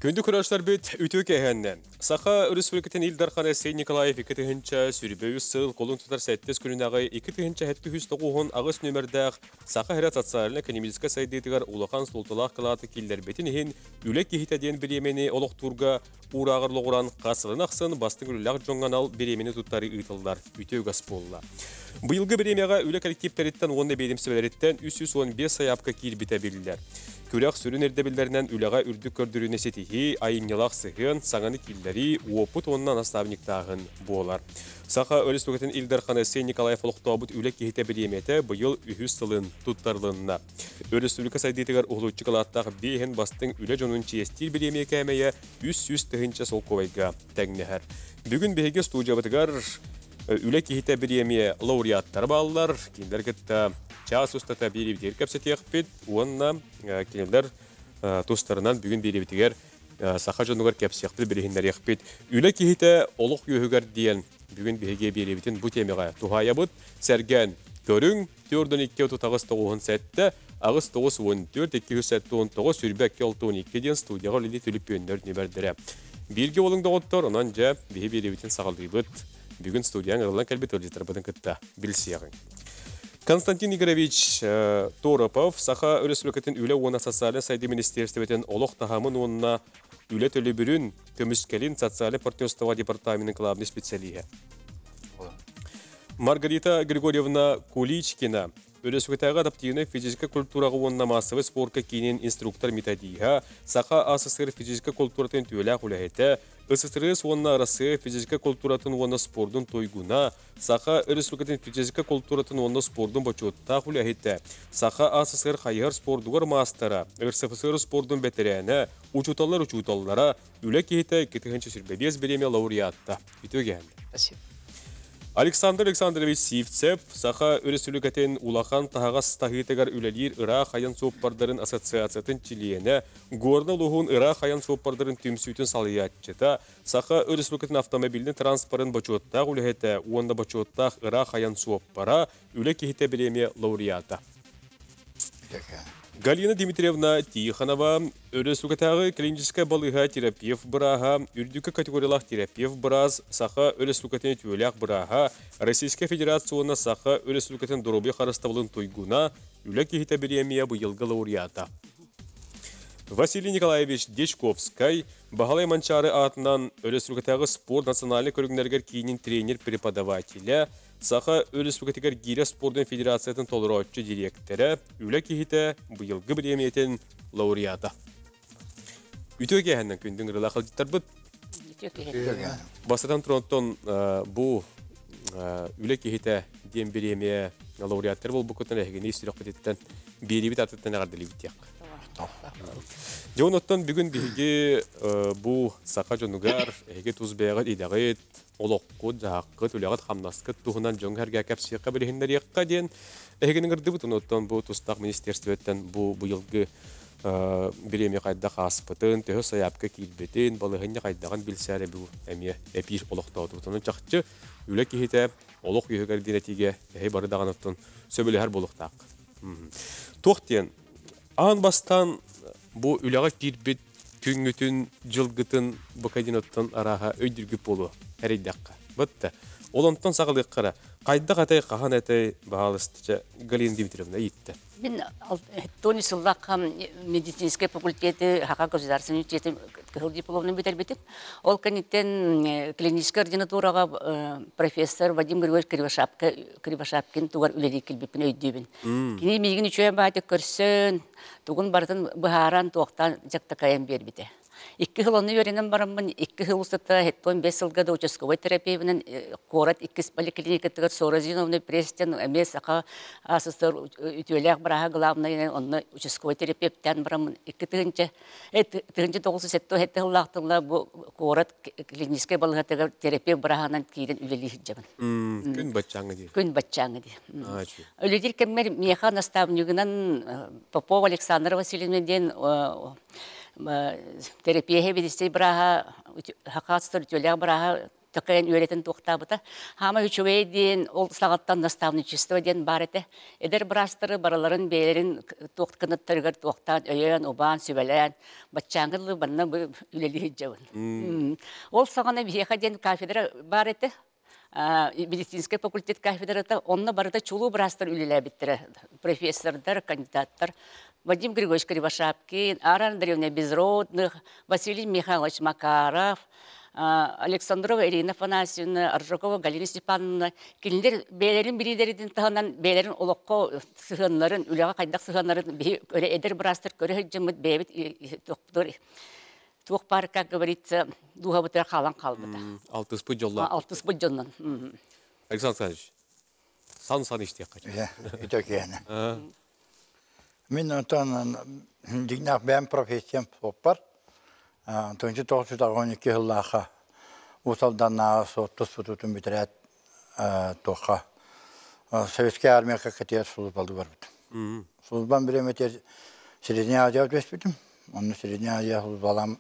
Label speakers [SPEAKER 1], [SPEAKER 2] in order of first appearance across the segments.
[SPEAKER 1] Күндү көрөөччүлэрбит, үтүө киэһэннэн. Саха Өрөспүүбүлүкэтин Ил Дархана Айсен Николаев 2023 сыл кулун тутар сэттис күнүнээҕи 2798 нүөмэрдээх Саха сирэ социально-экономическай сайдыытыгар улахан суолталаах кылааты киллэрбитин иһин Үлэ киһитэ диэн бириэмэни олохтуурга уурааҕар олоҕуран хас сылын ахсын бастыҥ үлэлээх дьоҥҥо анал бириэмэни туттарыы ыытыллар үтүө үгэс буолла. Быйылгы бириэмэҕэ үлэ коллективтэриттэн уонна биэдэмсибэлэриттэн 315 сайаапка киирбитэ биллэр. Күрэх сүрүн ирдэбиллэринэн үлэҕэ үрдүк көрдөрүүнү ситиһии, айымньылаах сыһыан, саҥаны киллэрии, уопут уонна наставниктааһын буолар. Саха Өрөспүүбүлүкэтин Ил Дархана Айсен Николаев олохтообут үлэ киһитэ бириэмийэтэ быйыл үһүс сылын туттарылынна. Өрөспүүбүлүкэ сайдыытыгар уһулуччу кылааттаах биэһин бастыҥ үлэ дьонун чиэстиир бириэмийэ кээмэйэ 300 тыһыынча солкуобайга тэҥнэһэр. Бүгүн биһиги студиябытыгар үлэ киһитэ бириэмийэ лауреаттара бааллар. Кинилэр кытта чаас устата биэриибитигэр кэпсэтиэхпит уонна кинилэр тустарынан бүгүн биэриибитигэр саха дьонугар кэпсиэхпит, билиһиннэриэхпит. Үлэ киһитэ олох үөһүгэр диэн бүгүн биһиги биэриибитин бу тиэмэҕэ туһаайабыт. Сэргээн көрүҥ, 42 38 97, 8 9 14 279 22 62 диэн студияҕа үлэлии түлүпүөннэр нүмердэрэ. Бииргэ буолуҥ, доҕоттор, онон дьэ биһи биэриибитин саҕалыыбыт. Бүгүн студиян ылылан кэлбит ыалдьыттарбытын кытта билсиэҕиҥ. Константин Игоревич Торопов, Саха Өрөспүүбүлүкэтин үлэ уонна социальнай сайдыы министиэристибэтин олох таһымын уонна үлэ төлөбүрүн көмүскэлин социальнай партнерство департаменын главный специалиһэ. Маргарита Григорьевна Куличкина, Өрөспүүбүлүкэтээҕи адаптивнай физическэй культураҕа уонна маассабай спорка киинин инструктор-методиһа, Саха АССР физическэй культуратын үтүөлээх үлэһитэ, СССР уонна Россия физическэй культуратын уонна спордун туйгуна, Саха Өрөспүүбүлүкэтин физическэй культуратын уонна спордун бочуоттаах үлэһитэ, Саха АССР хайыһар спордугар маастара, РСФСР спордун бэтэрээнэ, учууталлар учууталлара, үлэ киһитэ 2025 бириэмийэ лауреата. Үтүө киэһэ.
[SPEAKER 2] Спасибо.
[SPEAKER 1] Александр Александрович Сивцев, Саха Өрөспүүбүлүкэтин улахан таһаҕас таһыытыгар үлэлиир ыраах айан суоппардарын ассоциациятын чилиэнэ, Горнай улууһун ыраах айан суоппардарын түмсүүтүн салайааччыта, Саха Өрөспүүбүлүкэтин автомобильнай транспорын бочуоттаах үлэһитэ уонна бочуоттаах ыраах айан суоппара, үлэ киһитэ бириэмийэ лауреата. Галина Дмитриевна Тихонова, Өрөспүүбүлүкэтээҕи клиническэй балыыһа терапевт бырааһа, үрдүкү категориялаах терапевт быраас, Саха Өрөспүүбүлүкэтин үтүөлээх бырааһа, Российскай Федерация уонна Саха Өрөспүүбүлүкэтин доруобуйа харыстабылын туйгуна, үлэ киһитэ бириэмийэ быйылгы лауреата. Василий Николаевич Дьячковскай, Баһылай Манчаары аатынан Өрөспүүбүлүкэтээҕи спорт национальнай көрүҥнэригэр киинин тренер-преподавателэ, Саха Өрөспүүбүлүкэтигэр гиирэ спордун федерациятын толорооччу дириэктэрэ, үлэ киһитэ, быйылгы бириэмийэтин лауреата. Үтүө киэһэннэн, күндү ыҥырыылаах ыалдьыттарбыт.
[SPEAKER 2] Үтүө киэһэ.
[SPEAKER 1] Бастатан туран бу үлэ киһитэ диэн бириэмийэ лауреаттар буолбуккутун эһигини сүрэхпититтэн биэриибит атыттан эҕэрдэлиибит диэх. Дьэ онуттан бүгүн биһиги бу саха дьонугар эһиги тус бэйэҕит идэҕит, олоххут, дьаһаххыт, үлэҕит, хамнаскыт туһунан дьоҥ сэргэ кэпсиэххэ, билиһиннэриэххэ диэн эһигини ыҥырдыбыт. Онуттан бу тустаах министерствоттан бу быйылгы бириэмийэ хайдах ааспытын, төһө сайаапка киирбитин, балаһыанньа хайдаҕын билсээри бу эмиэ эпиир олохтоотубут. Онон чахчы үлэ киһитэ олох үөһүгэр диэн этиигэ эһи бары даҕаны сөбүлэһэр буолуохтаах. Туох диэн аан бастаан бу үлэҕэ киирбит күҥҥүтүн, дьылгытын бу кадиноттан арааһа өйдүүргүт буолуо эрэйдэххэ. Бытта. Ол онтон саҕалыаххара. Хайдах этэй, хаһан этэй, баһаалыстыча Галина Дмитриевна иитте.
[SPEAKER 2] Мин тони сыллаахха медицинскэй факультеты Саха государственный университетын кыһыл дипломун бүтэрбитим. Ол кэнниттэн клиническэй ординатураҕа профессор Вадим Григорьевич Кривошапка Кривошапкин тугар үлэлии кэлбиппин өйдүүбүн. Кини миигин үчүгэй баайдык көрсөн, тугун барытын быһааран, туохтаан дьактакайан биэрбитэ. 2 сыл онно үөрэнэн бараммын, 2 сыл устата 75 сылга да участковай терапевтинэн куорат иккис поликлиникатыгар Соразиновна Престен эмиэ Саха АССР үтүөлээх бырааһа главный онно участковай терапевтэн бараммын 2977 сыллаахтылла бу куорат клиническэй балыыһатыгар терапевт бырааһынан киирэн үлэлии сылдьабын.
[SPEAKER 1] Күн баччааҥҥа дии.
[SPEAKER 2] Күн баччааҥҥа дии. Үлэлиир кэммэр миэхэ наставнигынан Попова Александра Васильевна диэн терапия бидистей бырааһа, хакаастар үтүөлээх бырааһа. Такайан үөрэтэн туохтаабыта. Хаама үчүгэй диэн ол саҕаттан наставничество диэн баар этэ. Эдэр быраастары барыларын бэйэлэрин туох кынаттарыгар туохтаан өйөөн, убаан, сүбэлээн, баччааҥҥы дылы манна үлэлии сылдьабын. Ол саҕана биһиэхэ диэн кафедра баар этэ. Медицинскэй факультет кафедрата, онно барыта чулуу быраастар үлэлээбиттэрэ, профессордар, кандидаттар. Вадим Григорьевич Кривошапкин, Ара Андреевна Безродных, Василий Михайлович Макаров, Александрова Ирина Афанасьевна, Аржакова Галина Степановна кинилэр бэйэлэрин билиилэрин таһынан бэйэлэрин олоххо сыһыаннарын, үлэҕэ хайдах сыһыаннарын биһи эдэр быраастар көрө сылдьаммыт бэйэбит туох баар, как говорится, дууһабытыгар хаалан хаалбыта.
[SPEAKER 1] Алтыспыт дьоллоох.
[SPEAKER 2] Алтыспыт дьоннон.
[SPEAKER 1] Александр Александрович, сан-сан истиэххэ.
[SPEAKER 3] Үтөкиэне. Мин онтон дьиҥнээх бэйэм профессиям суоппар. 1992 сыллаахха Уус Алданнааҕы суоттус тутуутун бүтэрээт туохха Советскай армия кэтиэр службалыы барбытым. Службам бириэмэтигэр Средняя Азия түбэспитим. Онно Средняя Азия службалаам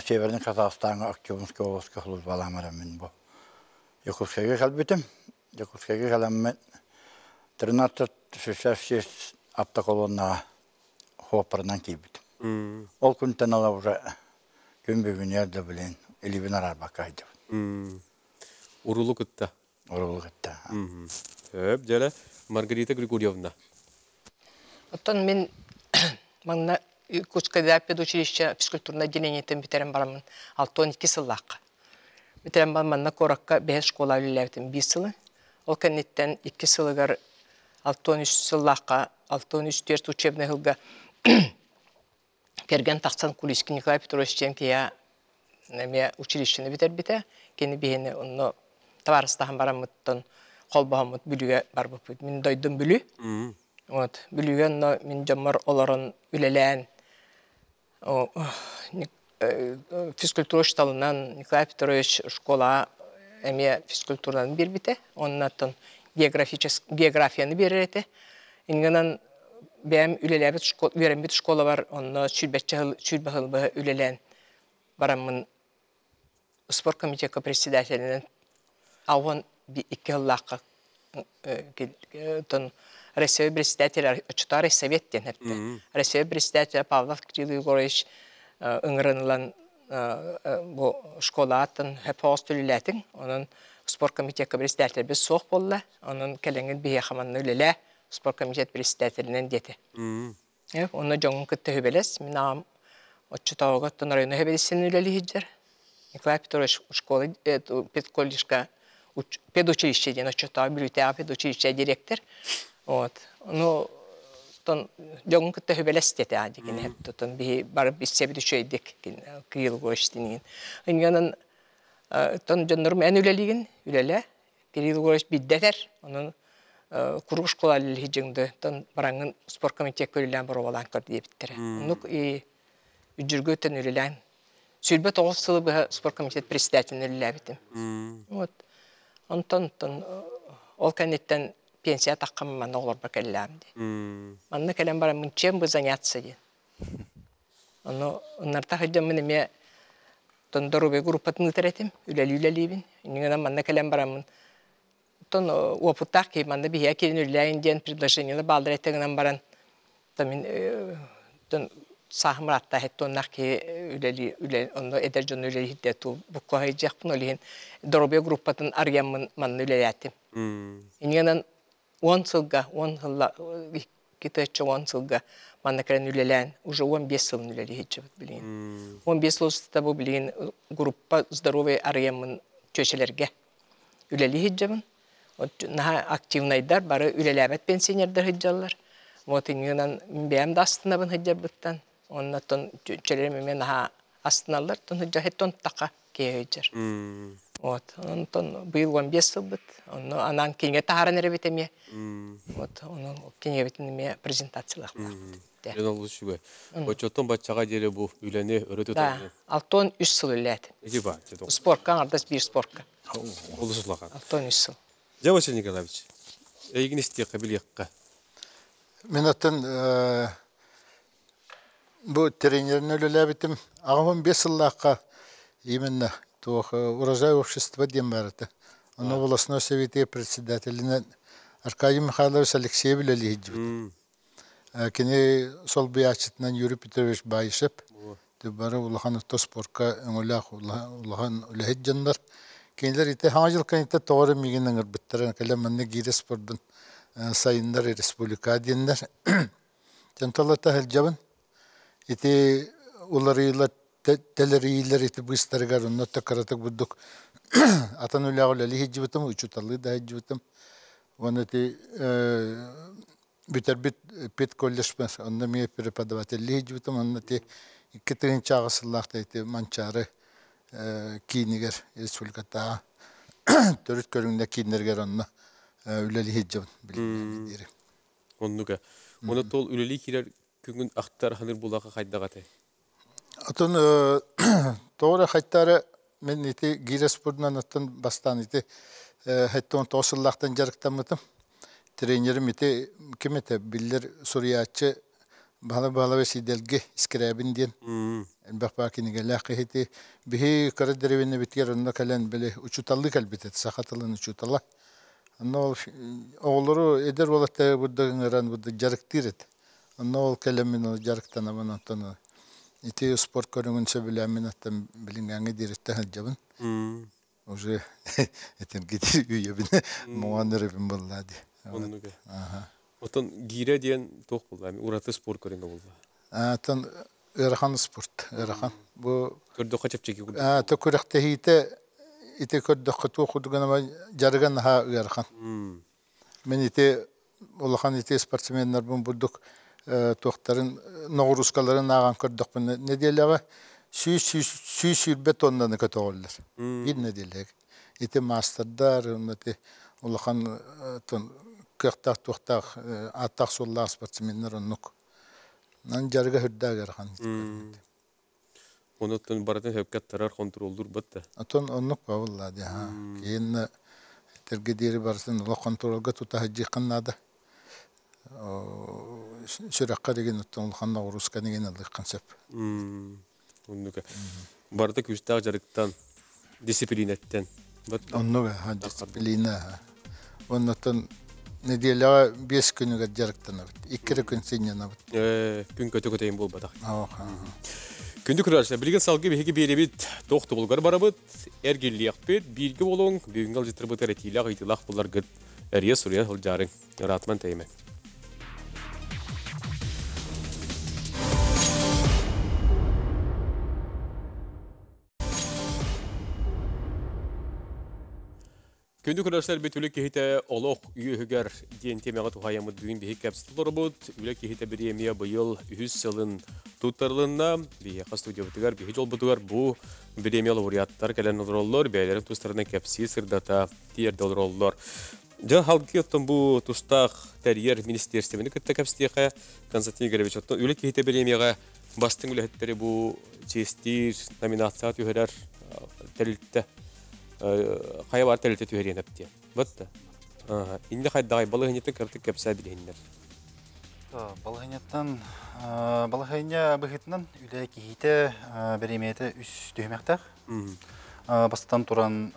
[SPEAKER 3] Северный Казахстаҥҥа Актюбинскай областка службалаам эрэммин бу Якутскайга кэлбитим. Якутскайга кэлэммин 1366 автоколоннаҕа суоппарынан киирбитим. Ол күнтэн ыла уже күн бүгүнүгэр да билин илиибин араарбакка сылдьабын.
[SPEAKER 1] Урулу кытта.
[SPEAKER 3] Урулу кытта.
[SPEAKER 1] Сөп, дьэ Маргарита Григорьевна.
[SPEAKER 4] Оттон мин манна Иркутскайда педучилище физкультурнай отделениетин бүтэрэн бараммын 62 сыллаахха. Бүтэрэн баран манна куоракка бэһис школа үлэлээбитим биир сылы. Ол кэнниттэн икки сылыгар 63 сыллаахха 63 учебный сылга кэргэн тахсан Куличкин Николай Петрович диэн киһи эмиэ училищены бүтэрбитэ. Кини биһини онно табаарыстаһан бараммыттан холбоһоммут Бүлүүгэ барбыппыт. Мин дойдум Бүлүү. Вот, Бүлүүгэ онно мин дьоммор олорон үлэлээн физкультура учууталынан Николай Петрович школа эмиэ физкультуранан биэрбитэ. Оннуттан географияны биэрэр этэ. Иннинэн бэйэм үлэлээбит үөрэммит школабар онно сүүрбэччэ сыл сүүрбэ сыл быһа үлэлээн бараммын спорт комитекка председателинэн 62 сыллаахха Россия председателя оччотооҕу Совет диэн эптэ. Россия председателя Павлов Кирилл Егорович ыҥыран ылан бу школааттан хөпоос үлэлээтиҥ. Онон спорт комитекка председателбит суох буолла. Онон кэлэҥҥин биһиэхэ манна үлэлээ спорт комитет председателинэн диэтэ. Онно дьоҥҥун кытта сүбэлэс. Мин аҕам оччотооҕуга оттон районо сэбиэдиссэйинэн үлэлии сылдьар. Николай Петрович школа педколледжка педучилище диэн оччотооҕу Бүлүүтээҕи педучилище директор. Вот. Ну, тон дьоҥҥун кытта сүбэлэс диэтэ дикини тотон биһи барып билсэбит үчүгэйдик Кирилл Егорович диниин. Инньэнэн тон дьоннорум эн үлэлиигин үлэлээ Кирилл Егорович биирдэ этэр, онон куруук школа үлэлиһи тон бараҥҥын спорткомитет көрүлээн боруобалаан көр диэбиттэрэ. Оннук и үдьүргү өттөн үлэлээн 29 сылы быһа спорткомитет председателинэн үлэлээбитим. Вот. Онтон ол кэнниттэн пенсия таххам манна оҕолорбор кэллэҕим дии. Манна кэлэн бараммын чем бы заняться диэн. Ону ыннарта сылдьаммын эмиэ тон доруобуйа группатын ыытар этим, үлэлии-үлэлиибин. Иннинэн манна кэлэн бараммын тон уопуттаах киһи манна биһиэхэ киирэн үлэлээйин диэн предложениелар бааллар этэ гынан баран то мин тон сааһым ыраатта тоннаах киһи үлэлии үлэ онно эдэр дьону үлэлиирдэ ту буккуһайдьахпын ол иһин доруобуйа группатын арыйаммын манна үлэлээтим. Иннинэн 10 сылга, 10 сылла китачча 10 сылга манна кэлэн үлэлээн, уже 15 сылын үлэлии сылдьыбыт билигин. 15 сыл устата бу билигин группа здоровья арыйаммын чүөчэлэргэ үлэлии сылдьабын. Наһаа активнайдар, бары үлэлээбэт пенсионердар сылдьаллар. Вот иннинэн бэйэм да астынабын сылдьарбыттан. Оннотон чүөчэлэрим эмиэ наһаа астыналлар. Тон сылдьа таха киһи сылдьар. Вот, онтон быйыл 15 сылбыт. Онно анаан кинигэ таһааран эрэбит эмиэ. Вот, онон кинигэбитин эмиэ презентациялаахтаахпыт.
[SPEAKER 1] Дьон олус үчүгэй. Оччоттон баччаҕа диэри бу үлэни өрө
[SPEAKER 4] тутар. Да, 63 сыл үлэлээтим.
[SPEAKER 1] Ити ба.
[SPEAKER 4] Спортка аҥардас биир спортка.
[SPEAKER 1] Олус улахан.
[SPEAKER 4] 63 сыл.
[SPEAKER 1] Дьэ, Василий Николаевич, эйигин истиэххэ, билиэххэ.
[SPEAKER 5] Мин оттон бу тренерин үлэлээбитим. Аҕам 15 сыллаахха именно Туох Урожай общество диэн баар этэ. Онно волостной совете председателинэн Аркадий Михайлович Алексеев үлэлии сылдьыбыт. Кини солбуйааччытынан Юрий Петрович Баишев. Бары улахан отто спорка өҥөлөөх улахан үлэһит дьоннор. Кинилэр ити хаҥа дьыл кэнниттэн тоҕо эрэ миигин ыҥырбыттара. Кэлэн манна гиирэ спордун сайыннар республика диэннэр. Тенталата сылдьабын. Ити уларыйыылар тэлэрийиилэр ити быыстарыгар онно кыратык бурдук атын үлэҕэ үлэлии сылдьыбытым, учууталлыы да сылдьыбытым. Уонна ити бүтэрбит педколледжпын онно эмиэ преподавателлии сылдьыбытым. Онно ити 2008 сыллаахта ити Манчаары киинигэр республикатааҕы төрүт көрүҥнэр кииннэригэр онно үлэлии сылдьабын билиҥҥэ диэри.
[SPEAKER 1] Оннуга. Оны тол үлэлии киирэр күнгүн ахтар ханыр булаха хайдах этэй?
[SPEAKER 5] Отон тоҕо хайтары мен ити гиирэ спордунан оттон бастаан ити 79 сыллаахтан дьарыктаммытым. Тренерим ити ким этэ биллэр суруйааччы Баһылай Баһылайбы Сиидэлги Искирээбин диэн элбэх баа кинигэлээх киһи биһи кыра дэриэбинэбитигэр онно кэлэн били учууталлыы кэлбит этэ саха тылын учуутала. Онно ол оҕолору эдэр уолаттары бурдук ыҥыран бурдук дьарыктыыр этэ. Онно ол кэлэн мин ол дьарыктанабын онтон ити спорт көрүҥүн сөбүлээммин оттон билиҥҥээҥҥи диэриттэн сылдьабын. Уже этэргитир үйэбин моҥоон өрөбүн буолла дии.
[SPEAKER 1] Оннуга. Отон гиирэ диэн туох буолла? Ураты спорт көрүҥэ буолла.
[SPEAKER 5] Отон ыарахан спорт, ыарахан. Бу
[SPEAKER 1] көрдөххө чэпчэки курдук.
[SPEAKER 5] То күрэхтэһиитэ ити көрдөххө туох курдук дьарыга наһаа ыарахан. Мен ити улахан ити спортсменнарбын бурдук туохтарын ноҕуруускаларын ааҕан көрдөхпүнэ нэдиэлэҕэ 120 тоннаны көтөҕөллөр. Биир нэдиэлэгэ. Ити маастардар, ити улахан кыахтаах туохтаах ааттаах-суоллаах спортсменнар оннук. Нан дьарыга үрдээх ыарахан.
[SPEAKER 1] Онуттан барытын сөпкө аттарар, хонтуруоллуур бытта.
[SPEAKER 5] Отон оннук бабылла ди ха. Киин терге диэри барытын олох хонтуруолга тута сылдьыаххын наада. Сүрэххэ деген оттон улахан ноҕуруска деген ылыаххын сөп.
[SPEAKER 1] Оннук. Барыта күүстээх дьарыктан, дисциплинэттэн.
[SPEAKER 5] Оннук дисциплина. Оннотон нэдиэлэҕэ 5 күнүгэр дьарыктанабыт. 2 эрэ күн сынньанабыт.
[SPEAKER 1] Күн көтө-көтөйүн буолбатах. Күндү көрөөччүлэр, билигин салгыы биһиги биэрэбит туох тубулгар барабыт, эргиллиэхпит, бииргэ буолуҥ, бүгүҥҥү алдьатарбытыгар этиилээх ыйытыылаах буларгыт эрийэ суруйа сылдьаарыҥ. Ыраатыман тэйимэ. Күндү көрөөччүлэрбит үлэ киһитэ олох үөһүгэр диэн тиэмэҕэ туһаайаммыт бүгүн биһиги кэпсэтэ олоробут. Үлэ киһитэ бириэмийэ быйыл үһүс сылын туттарылынна. Биһиэхэ студиябытыгар, биһи дьолбутугар бу бириэмийэ лауреаттар кэлэн олороллор, бэйэлэрин тустарынан кэпсии сырдата тиэрдэ олороллор. Дьэ, халгыы оттон бу тустаах тэрийэр министиэристибэни кытта кэпсэтиэхэ Константин Игоревич, оттон үлэ киһитэ бириэмийэҕэ бастыҥ үлэһиттэри бу чиэстиир, номинацияҕа түһэрэр тэрилтэ хайа баар тэрилтэ түһэриэн эптиэ. Бытта. Инне хайдаҕай балаһынньатын кыратык кэпсээ билиһиннэр.
[SPEAKER 6] Балаһынньаттан балаһынньа быһыытынан үлэ киһитэ бириэмийэтэ үс түһүмэхтээх. Бастатан туран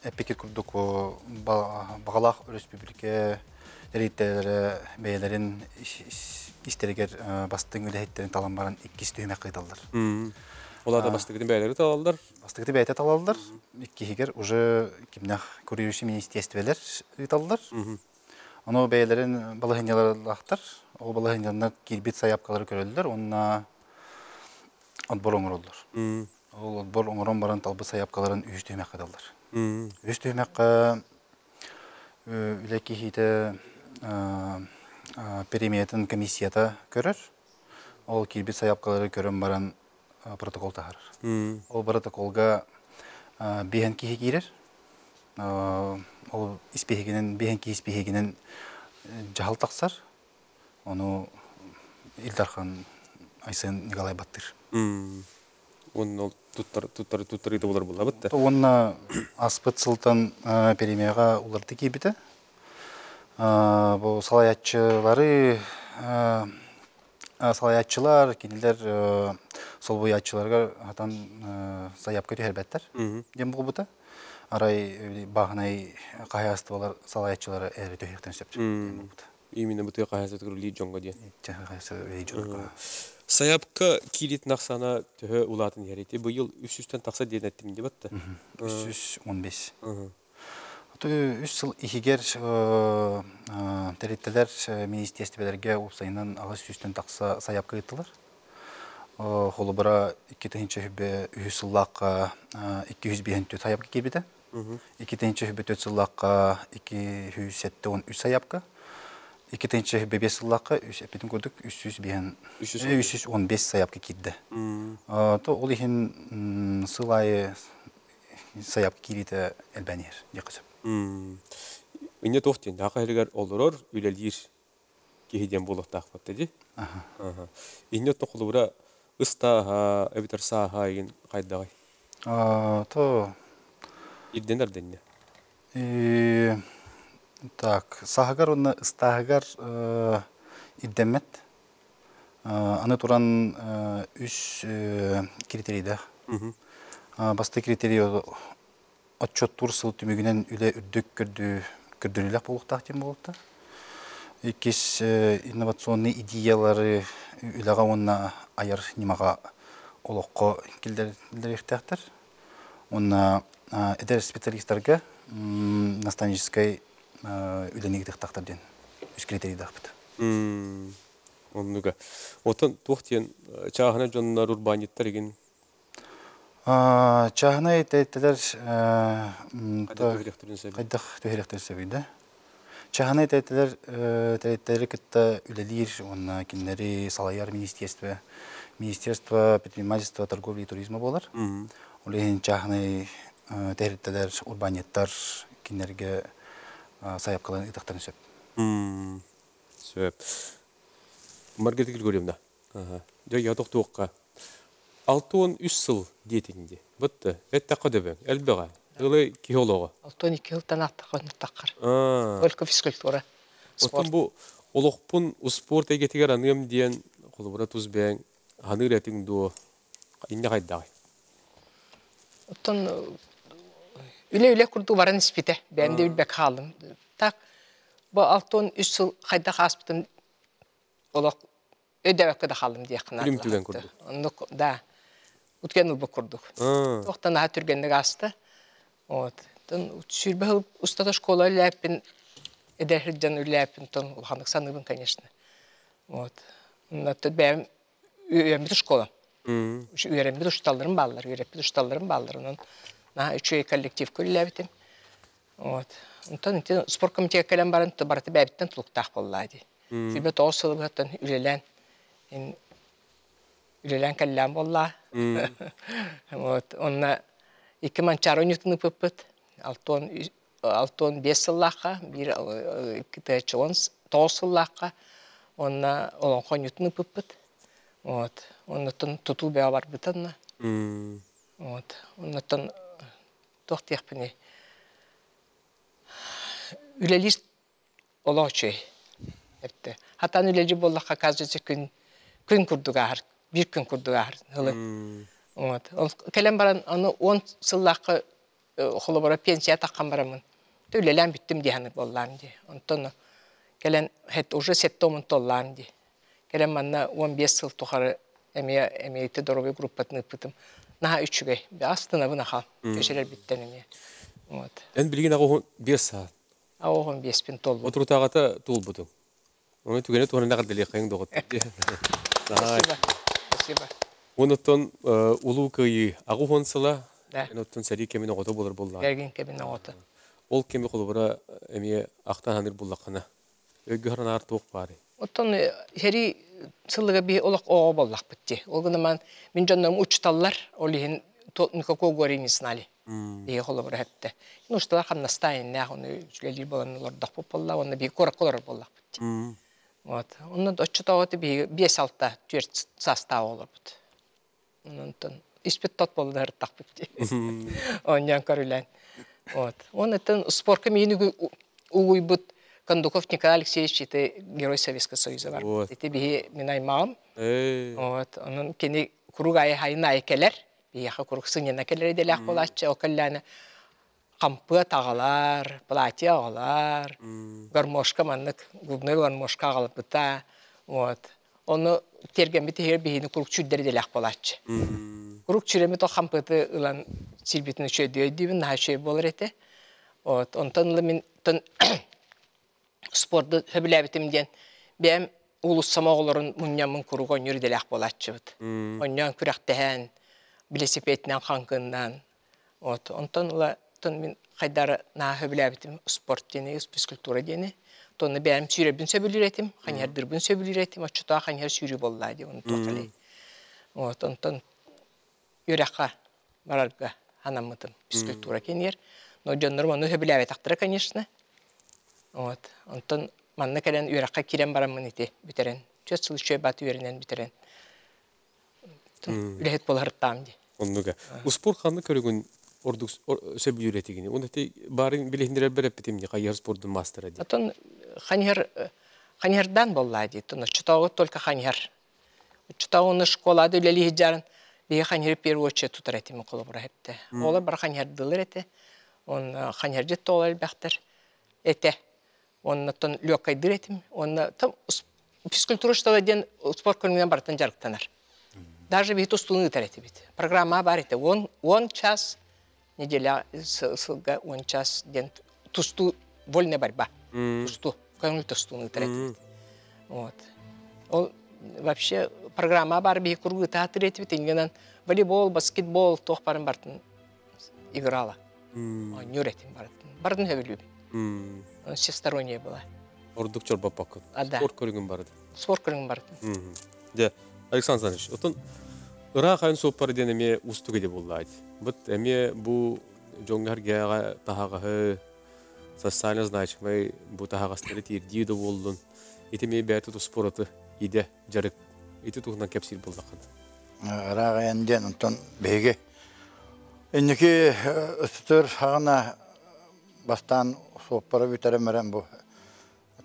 [SPEAKER 6] эппикит курдук баҕалаах өрөспүүбүлүкэ тэрилтэлэрэ бэйэлэрин истэригэр бастыҥ үлэһиттэрин талан баран иккис түһүмэх ыыталлар.
[SPEAKER 1] Ол аата бастакытын бэйэлэри талаллар?
[SPEAKER 6] Бастакыты бэйэтэ талаллар. Иккиһигэр уже кимнэх курирующий министерстволар ыыталлар. Ону бэйэлэрин балаһынньалардаахтар. Ол балаһынньаларынан киирбит сайаапкалары көрөллөр уонна отбор оҥороллор. Ол отбор оҥорон баран талбыт сайаапкаларын үһүс түһүмэххэ ыталлар. Үһүс түһүмэххэ үлэ киһитэ премиятын комиссията көрөр. Ол киирбит сайаапкалары көрөн баран протокол таһаарар. Ол протоколга биһэн киһи киирэр. Ол испииһэгинэн, биһэн киһи испииһэгинэн дьаһал тахсар. Ону Ил Дархан Айсен Николай баттыыр.
[SPEAKER 1] Уонна ол туттар туттар туттарыыта болар буллабыт да.
[SPEAKER 6] Уонна аспыт сылтан премияҕа уларыта киирбитэ. Бу салайааччылары салайааччылар кинилэр Солбуйааччыларыгар хатан сайаапка түһэрбэттэр диэн буолбута. Арай бааһынай хаһаайыстыбалар салайааччылара эрэ түһүөхтэрин сөп диэн буолбута.
[SPEAKER 1] Именно бу тыа хаһаайыстыбатыгар үлэлиир дьоҥҥо диэн.
[SPEAKER 6] Үлэлиир дьоҥҥо.
[SPEAKER 1] Сайаапка киириитин ахсаана төһө улаатан иһэр ити быйыл 300-тэн тахса диэн эттим дии батта.
[SPEAKER 6] 315. Үс сыл иһигэр тэрилтэлэр министиэстибэлэргэ уопсайынан 800-тэн тахса сайаапка ыыттылар. Холобура, 2003 сыллаахха 254 сайаапка киирбитэ. 2004 сыллаахха 273 сайаапка. 2005 сыллаахха эппитим курдук 315 сайаапка киирдэ. То ол иһин сыл аайы сайаапка киириитэ элбээн иһэр диэххэ сөп.
[SPEAKER 1] Инньэ туох диэн, Саха сиригэр олорор, үлэлиир киһи диэн буолуохтаахпыт дии. Инньэ оттон холобура ыстааһа эбэтэр сааһа игин хайдаҕый?
[SPEAKER 6] То
[SPEAKER 1] Ирдэнэр да инньэ.
[SPEAKER 6] Так, сааһыгар уонна ыстааһыгар ирдэммэт. Аны туран үс критерийдээх. Бастакы критерий отчуоттуур сыл түмүгүнэн үлэ үрдүк көрдөрүүлээх буолуохтаах диэн буолуохтаах. Иккис инновационнай идеялары үлэҕэ уонна айар ньымаҕа олоххо киллэриэхтээхтэр. Уонна эдэр специалистарга наставническай үлэни ыытыахтаахтар диэн үс критерийдаахпыт.
[SPEAKER 1] Оннуга. Оттон туох диэн чааһынай дьоннор, урбаанньыттар игин
[SPEAKER 6] Чааһынай тэрилтэлэр хайдах түһэриэхтэрин сөбүй да? Чааһынай тэрилтэлэр тэрилтэлэри кытта үлэлиир уонна кинилэри салайар министерство Министерство предпринимательства, торговли и туризма буолар. Ол иһин чааһынай тэрилтэлэр, урбаанньыттар кинилэргэ сайаапкаларын ыытыахтарын сөп.
[SPEAKER 1] Сөп. Маргарита Григорьевна, дьэ я тохтуохха. 63 сыл диэтиҥ дии. Бытты, эттэххэ дөбөҥ, элбэҕэ. Ылы киһи олоҕо.
[SPEAKER 4] 62 сылтан ааттахха оннуктаххар. Только физкультура.
[SPEAKER 1] Оттон бу олохпун успуорт эйгэтигэр аныам диэн холобура тус бэйэҥ ханыыр этиҥ дуо? Инньэ хайдаҕый?
[SPEAKER 4] Оттон үлэ-үлэ курдук баран испитэ. Бэйэм да билбэккэ хааллым. Так, бу 63 сыл хайдах ааспытын олох өйдөөбөккө да хааллым диэххэ
[SPEAKER 1] Күлүм түгэн курдук.
[SPEAKER 4] Оннук, да. Уткен ылбыт курдук. Туохтан наһаа түргэнник ааста. Вот. Тон сүүрбэ сыл устата школа үлээппин, эдэр сылдьан үлээппин, тон улаханнык саныыбын, конечно. Вот. Оннуттан бэйэм үөрэммит школа. Үөрэммит учууталларым бааллар, үөрэппит учууталларым бааллар. Онон наһаа үчүгэй коллективка үлэлээбитим. Вот. Онтон ити спорткомитекка кэлэн баран барыта бэйэбиттэн тулуктаах буоллаа дии. 29 сылыттан үлэлээн үлэлээн кэллээн буоллаа. Вот. Онно икки Манчаары оонньуутун ыыппыппыт. 65 сыллаахха, биир 9 сыллаахха уонна олоҥхо оонньуутун ыыппыппыт. Вот. Оннуттан тутуу бөҕө барбыта онно. Вот. Оннуттан туох диэхпиний үлэлиир олох үчүгэй эптэ хатан үлэлиир буоллахха оказывается күн күн курдук ааһар биир күн курдук ааһар ылы вот ол кэлэн баран аны 10 сыллаахха холобура пенсия таххан бараммын үлэлээн бүттүм дии саныыр буоллаам дии онтон кэлэн уже сэттэ уон толлаам дии Кэлэн манна 15 сыл тухары эмиэ эмиэ ити доруобуйа группатын ыыппытым. Наһаа үчүгэй. Астынабын аха. Көчөрөрбүттэн эмиэ. Вот.
[SPEAKER 1] Эн билигин аҕа биэс саат.
[SPEAKER 4] Аҕа биэспин толбут.
[SPEAKER 1] Отурутааҕыта туолбутуҥ. Оны түгэни туһанан эҕэрдэлиэххэйиҥ доҕоттор.
[SPEAKER 4] Спасибо. Спасибо.
[SPEAKER 1] Онуттан Улуу Кыайыы 80 сыла, эн оттон сэрии кэмин оҕото буолар буоллаҕа.
[SPEAKER 4] Эргин кэмин оҕото.
[SPEAKER 1] Ол кэми холобура эмиэ ахтан саныыр буллаххына, өйгө аар туох баарый?
[SPEAKER 4] Оттон сэрии сылыга биһи олох оҕо буоллахпыт дии. Ол гынан мин дьоннорум учуталлар, ол иһин никакого горя не знали. Биһи холобура эптэ. Учуталар хамнастаайыннаах, оны үлэлиир буолан олордохпут буолла, уонна биһи куоракка олорор буоллахпыт дии. Вот. Онно оччотооҕу биһиги биэс-алта, түөрт саастаах оҕолорбут. Онтон испит тот буолла ырыттахпыт дии. Оонньоон көрүлээн. Вот. Онтон спорка миин угуйбут Кондуков Николай Алексеевич ити Герой Советского Союза бар. Ити биһи мин аймаҕым. Вот. Онон кини Курук айы хайын айы келер. Бияха курук сыньына келер иделях болачы. Ол келләне кампы тагалар, платье агалар, гармошка маннык, губной гармошка агалып. Вот. Оны терген бити хер бихини курук чүддер иделях болачы. Курук чүреми то хампыты ылан силбитин чөйдү дибин наха чөй болар эте. Вот. Онтон мин тон спортду хөбүләбитим диэн бэм улуссама оҕолорун мунньаммын курук онньур иделях болааччыбыт. Онньоон күрэхтэһэн, велосипединэн хаҥкыннаан. Вот. Онтон ыла тон мин хайдары наа хөбүләбитим спорт диэни, физкультура диэни. Тонна бэм сүүрэрбин сөбүлүүр этим, ханьардырбын сөбүлүүр этим, оччотоо ханьар сүүрүү боллаа ди оны туохали. Вот. Онтон үрэхха барарга ханаммытым физкультура кенер. Но дьоннор ону хөбүләбэтахтара, конечно. Вот. Онтон манна кэлэн үрэххэ кирен бараммын ити бүтерен. Чөт сыл үчөй бат үөренен бүтерен. Үлэһит боларыттаам ди.
[SPEAKER 1] Оннуга. Успорт ханны көрүгүн ордук сөбүлүүр этигини. Оны те барын билихиндерер береппитим ди кайяр спордун мастера ди.
[SPEAKER 4] Отон ханьяр ханьярдан болла ди. Тон чутагы только ханьяр. Чутагы школада үлели хиджарын бие ханьяр первую очередь тутар этим колобура хепте. Ола бар ханьярдылыр эте. Он ханьяр жет толар бахтар эте. Он тон лёкайдыр этим. Он там физкультура что ден спорт көрүнгөн бартан жарыктанар. Даже бит устуны эти бит. Программа бар эте. Он час неделя сылга он час ден тусту вольная борьба. Тусту, көңүл тустуну эти. Вот. Ол вообще программа бар би кургу театр эти бит. Ингенен волейбол, баскетбол тох барын бартын играла. Нюр этим бартын. Бартын хөбүлүбү. Всесторонняя была.
[SPEAKER 1] Ордук чорбаппаккын.
[SPEAKER 4] Да.
[SPEAKER 1] Спорт көрүгүн барды.
[SPEAKER 4] Спорт көрүгүн бартын.
[SPEAKER 1] Де, Александр Александрович, отон ыраах айын суоппар диэн эмиэ устук иде буллаайт. Бут эмиэ бу дьоҥҥар гээҕэ таһаҕаһы социально значимый бу таһаҕастары тиирдии да буоллун. Ити эмиэ бэйэтэ туспораты иде жарык. Ити туһунан кэпсиир буллаххын.
[SPEAKER 3] Ыраах айан диэн онтон биһиги инники ыстытыр хаҕана бастаан суоппара бүтэремерен бу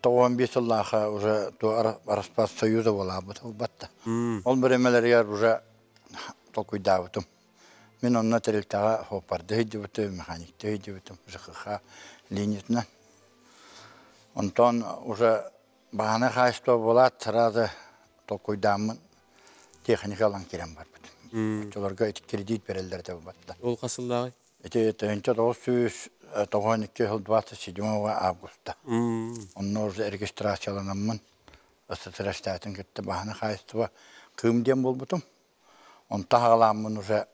[SPEAKER 3] 95 сыллааха уже ту Араспас Союза болаабыт батта. Ол биремелергер уже толкуйдаабытым. Мен онно терилтаға хоппарды хидибитим, механикты хидибитим, ЖХХ линиятынан. Онтон уже баһана хаайство болаат сразу толкуйдааммын техникалан кирен барбыт. Очолорго ити кредит берелдер деп батта.
[SPEAKER 1] Ол касыллаагай?
[SPEAKER 3] Ити 1992 жыл 27 августа. Онно уже регистрацияланаммын. СССР кетті баһана хаайство кыым диэн болбутум. Онта хагаламмын уже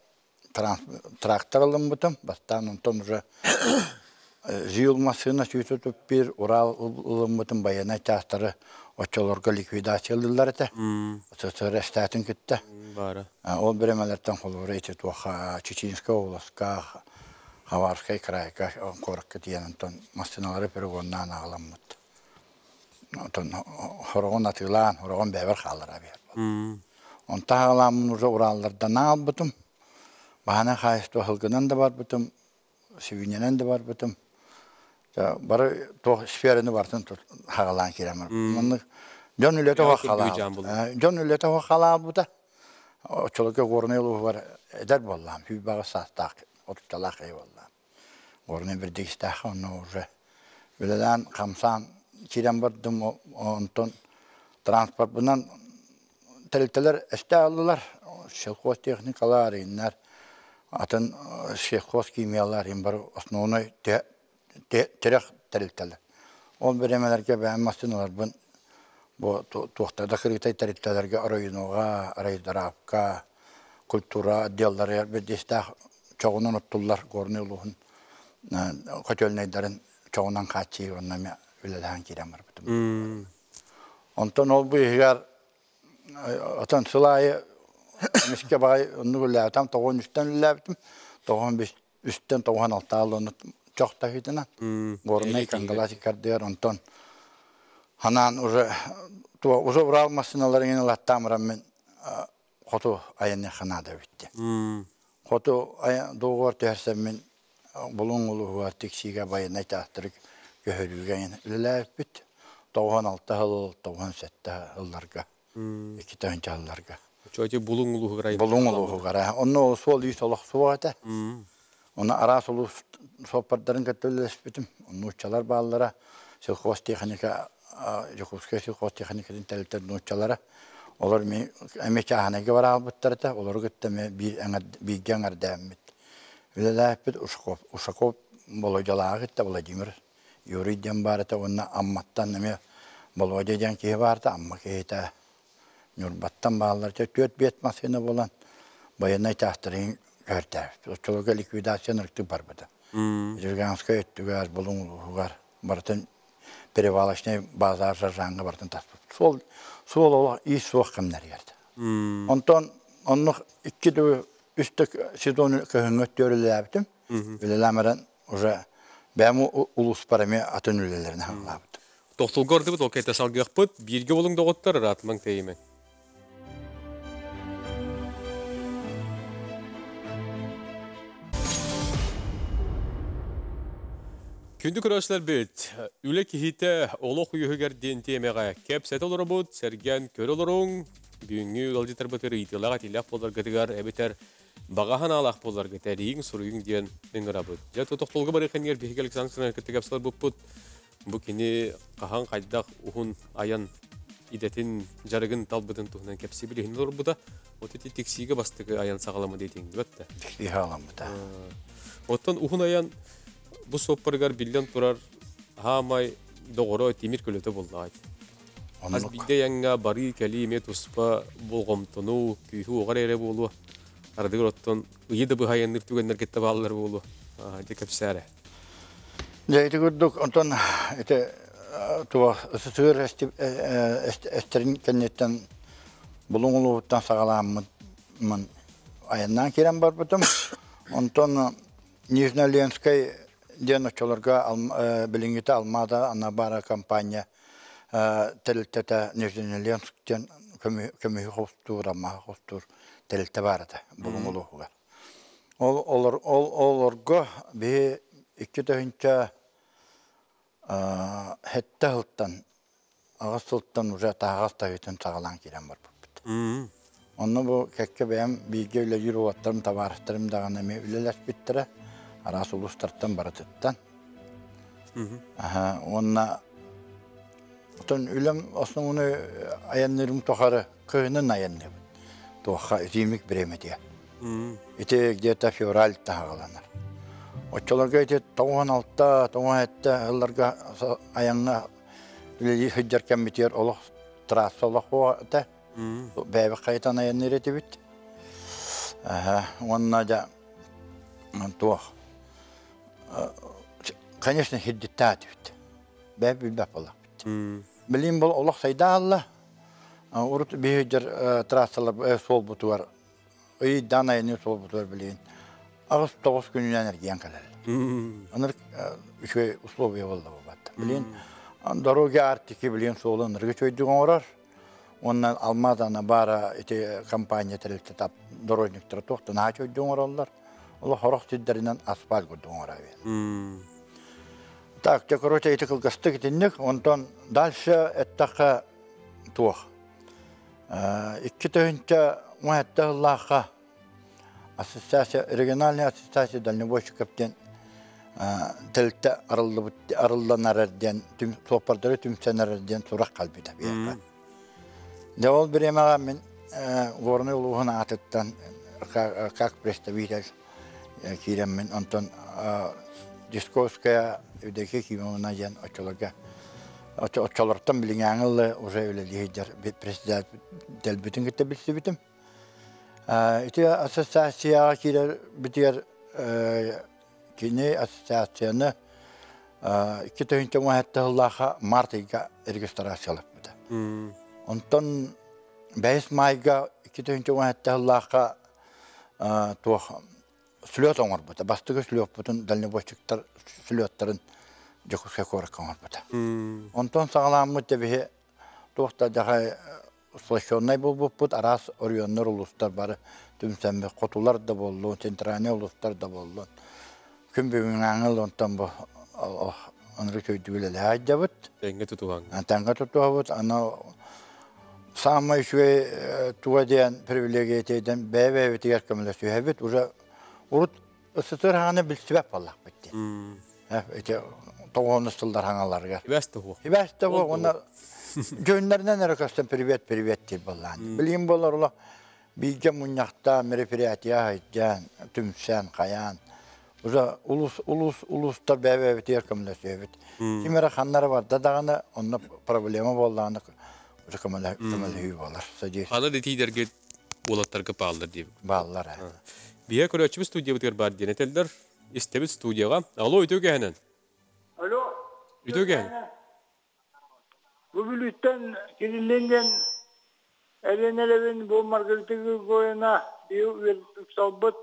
[SPEAKER 3] трактор алымбытым. Бастан онтон уже ЗИЛ машина сүүтүтүп бир Урал ылымбытым баяна частары очолорго ликвидациялылар эте. СССР штатын кетті.
[SPEAKER 1] Бары.
[SPEAKER 3] Ол биремелерден холура ити туоха Чеченская областка, Хабаровскай крайга коракка тиен онтон машиналары перегоннан агаламмыт. Онтон хорогон атыылаан, хорогон бэбер хаалар абиэр. Онта хагаламмын уже Ураллардан албытым. Баһана хаайство хылгынан да барбытым, сибиненен да барбытым. Бары туох сфераны бартын хагалаан киремер. Маннык дьон үлэтэ
[SPEAKER 1] Яа,
[SPEAKER 3] Дьон үлэтэ халаабыта. Очолорго горный бар эдер боллаам, хүйбага саастаах, отутталаах эй боллаам. Горный бир дигистаах онно уже үлэлээн хамсаан кирен бардым, онтон транспортбунан терилтелер эсте аллылар, сельхозтехникалар, иннер, атын сельхозхимиялар, ин бар основной терех терилтелер. Ол биремелерге бэйэм машиналарбын бу туохтарда кырытай терилтелерге оройунуга, райдырапка, культура отделлары бирдистаах чоҕунан оттуллар горный улуһун хотелнайдарын чоҕунан хааччыы онна ме үлэлэһэн киирэн барбытым. Онтон ол быыһыгар отон сылаайы миске баҕай оннук үллээбитам тоҕуон үстэн үллээбитим тоҕуон үстэн тоҕуон алтаал ону чох таһыытынан горнай Кангалас кардыгар онтон ханаан уже туа уже Урал машиналарын латтаамыран мен хоту айанны ханаада битти. Хоту доогор түһэрсэн мен булуҥ улуһугар тиксиигэ байынай таастырык көһөрүүгэ үлэлээбиппит. 96 сыл, 97 сылларга, 2000 сылларга.
[SPEAKER 1] Чоти Булуҥ улууһугар.
[SPEAKER 3] Булуҥ улууһугар. Онно суол ис олох суох этэ. Оны араас улуус суоппардарын кытта үлэлэспитим. Нууччалар бааллара, сельхозтехника, Дьокуускай сельхозтехникатын тэрилтэр нууччалара. Олор эмиэ чааһынайга бараалбыттар этэ, олору кытта эмиэ бииргэ эҥэрдээммит. Үлэлээппит Ушаков, Ушаков Володялааҕы кытта Владимир Юрий диэн баар этэ уонна Амматтан эмиэ Володя диэн киһи баар этэ, Амма киһитэ. Ньурбаттан бааллар этэ, 4-5 массыына буолан байыаннай чаастарын көһөртөөбүт. Оччолорго ликвидация ырыктык барбыта. Жирганскай өттүгэр, Булуҥ улууһугар барытын перевалочнай базар саржааҥҥа барытын таспыт. Суол, суол олох иис суох кэмнэригэр. Онтон оннук икки да үс да сезон көһүҥҥэ өттү үлэлээбитим. Үлэлээн баран уже бэйэм улууспар эмиэ атын үлэлэрин хааллаабытым.
[SPEAKER 1] Тохтолго ардыбыт, ол кэйтэ салгыахпыт. Бииргэ болуҥ доҕоттор, ыраатымаҥ тэйимэҥ. Күндү көрөөччүлэрбит, үлэ киһитэ олох үөһүгэр диэн тиэмэҕэ кэпсэтэ олоробут, сэргээн көрө олоруҥ. Бүгүҥҥү ыалдьыттарбытыгар ыйытыылаах этиилээх буоларгытыгар эбэтэр баҕа санаалаах буоларгыт эрийиҥ, суруйуҥ диэн ыҥырабыт. Дьэ, тохтолго барыах иннигэр биһиги Александр Александрович кытта кэпсэлэр бу кини хаһан хайдах уһун айан идэтин дьарыгын талбытын туһунан кэпсии билиһин олорбута. Вот ити тиксиигэ бастакы айан саҕаламмыт диэтиҥ да.
[SPEAKER 3] Тиксиигэ саҕаламмыта.
[SPEAKER 1] Оттон уһун айан бу суоппарыгар биллэн турар хаамай доҕоро тимир көлөтө буоллаҕа. Хас биирдэ айаҥҥа барыы кэлии эмиэ туспа болҕомтону, күүһү уоҕар эрэ буолуо. Ардыгар оттон ыйы да быһа айанныыр түгэннэр кытта бааллар буолуо. Дьэ кэпсээрэ.
[SPEAKER 3] Дьэ ити курдук онтон ити туох СССР эстэрин кэнниттэн Булуҥ улууһуттан саҕалааммыт айаннаан киирэн барбытым. Онтон Нижнеленскэй диэн оччолорго билиҥҥитэ Алмаата Анабара компания тэрилтэтэ Нижнеленск диэн көмүһү хостуур, аммаһы хостуур тэрилтэ баар этэ Булуҥ улууһугар. Ол олор ол олорго биһи 2007 сылтан аҕыс сылтан уже таһаҕас таһыытын саҕалаан киирэн барбыппыт. Онно бу кэккэ бэйэм бииргэ үлэлиир уолаттарым, табаарыстарым даҕаны эмиэ үлэлэспиттэрэ. Араас улуустартан барытыттан. Аха, уонна отон үлэм основной айанныырым тухары кыһынын айанныыбын. Туохха зимник бириэмэтигэр. Ити где-то февраль таһаҕаланар. Оччолорго ити 96, 97 сылларга айаҥҥа үлэлии сылдьар кэммитигэр олох трасса олох этэ. Бэйэбит хайытан айанныыр этибит. Уонна дьэ туох конечно сирдьиттээх этибит. Бэйэбит билбэт буоллахпыт. Билигин бұл олох сайда алла. Урут биһи трассалар суолбутугар ыйдаан айанныыр суолбутугар билигин 8-9 күнүнэн эргийэн кэлэр. Ынырык үчүгэй условия буолла буолбат. Билигин дороги Арктики билигин суолу ынырык үчүгэйдик оҥорор. Уонна Алмаз Анабара ити компания тэрилтэ тап дорожниктара туох да наһаа үчүгэйдик оҥороллор. Ол хорох сирдэринэн асфальт курдук оҥорор. Так, те, короче, ити кылгастык итинник. Онтон дальше эттэххэ туох. 2017 сыллаахха ассоциация, региональная ассоциация дальнобойщиков диэн тэрилтэ арыллыбыт арылланар диэн суоппардары түмсэнэр диэн сурах кэлбитэ биһиэхэ. Дьэ ол бириэмэҕэ мин Горнай улууһун аатыттан как представитель киирэммин онтон Дисковская Евдокия Кимовна диэн оччолорго оччолортон билиҥээҥи ылы уже үлэлии сылдьар председателбитин кытта билсибитим. Ити ассоциацияҕа киирэр битигэр кини ассоциацияны 2017 сыллаахха март ыйга регистрациялаппыта. Онтон 5 майга 2017 сыллаахха туох слет оҥорбута. Бастакы слеппутун дальнобойщиктар слеттарын Дьокуускай куоракка оҥорбута. Онтон саҕалааммыт дьэ туох да дьаһай сплощеннай буолбуппут, араас оройуоннар, улуустар бары түмсэммит, хотулар да буоллун, центральный улуустар да буоллун. Күн бүгүҥҥү онтон бу ынырык өйдүгүлэлэһэ сылдьабыт.
[SPEAKER 1] Тэҥҥэ тутуһаҥ.
[SPEAKER 3] Тэҥҥэ тутуһабыт. Аны Саамай үчүгэй туга диэн привилегия диэн бэйэ-бэйэбитигэр көмөлөсүһэбит. Уже урут ысытыр хааны билсибэт буоллахпыт диэн. Ити тоҕуонус сыллар хаҥаларыгар.
[SPEAKER 1] Ибэс да хуох.
[SPEAKER 3] Ибэс да хуох. Уонна дьүһүннэринэн эрэ көстөн привет, привет диир буоллаан. Билигин буолар олох бииргэ мунньахтаан, мероприятие айдьаан, түмсэн, хайаан. Уже улус, улус, улуустар бэйэ-бэйэбитигэр көмөлөсүөбүт. Ким эрэ ханна эрэ барда даҕаны, онно проблема буоллаҕына уже көмөлөһүү буолар. Содействие.
[SPEAKER 1] Аны дитиидэргэ уолаттарга бааллар диэбит.
[SPEAKER 3] Бааллар.
[SPEAKER 1] Биһиэ көрөөччүбүт студиябытыгар баар диэн этэллэр. Истэбит студияҕа. Алло, үтүө кэһэнэн.
[SPEAKER 7] Алло.
[SPEAKER 1] Үтүө кэһэн.
[SPEAKER 7] Бу Бүлүүттэн Кириллин диэн Элиэнэлэбин бу Маргарита Григорьевна биир ыксалбыт,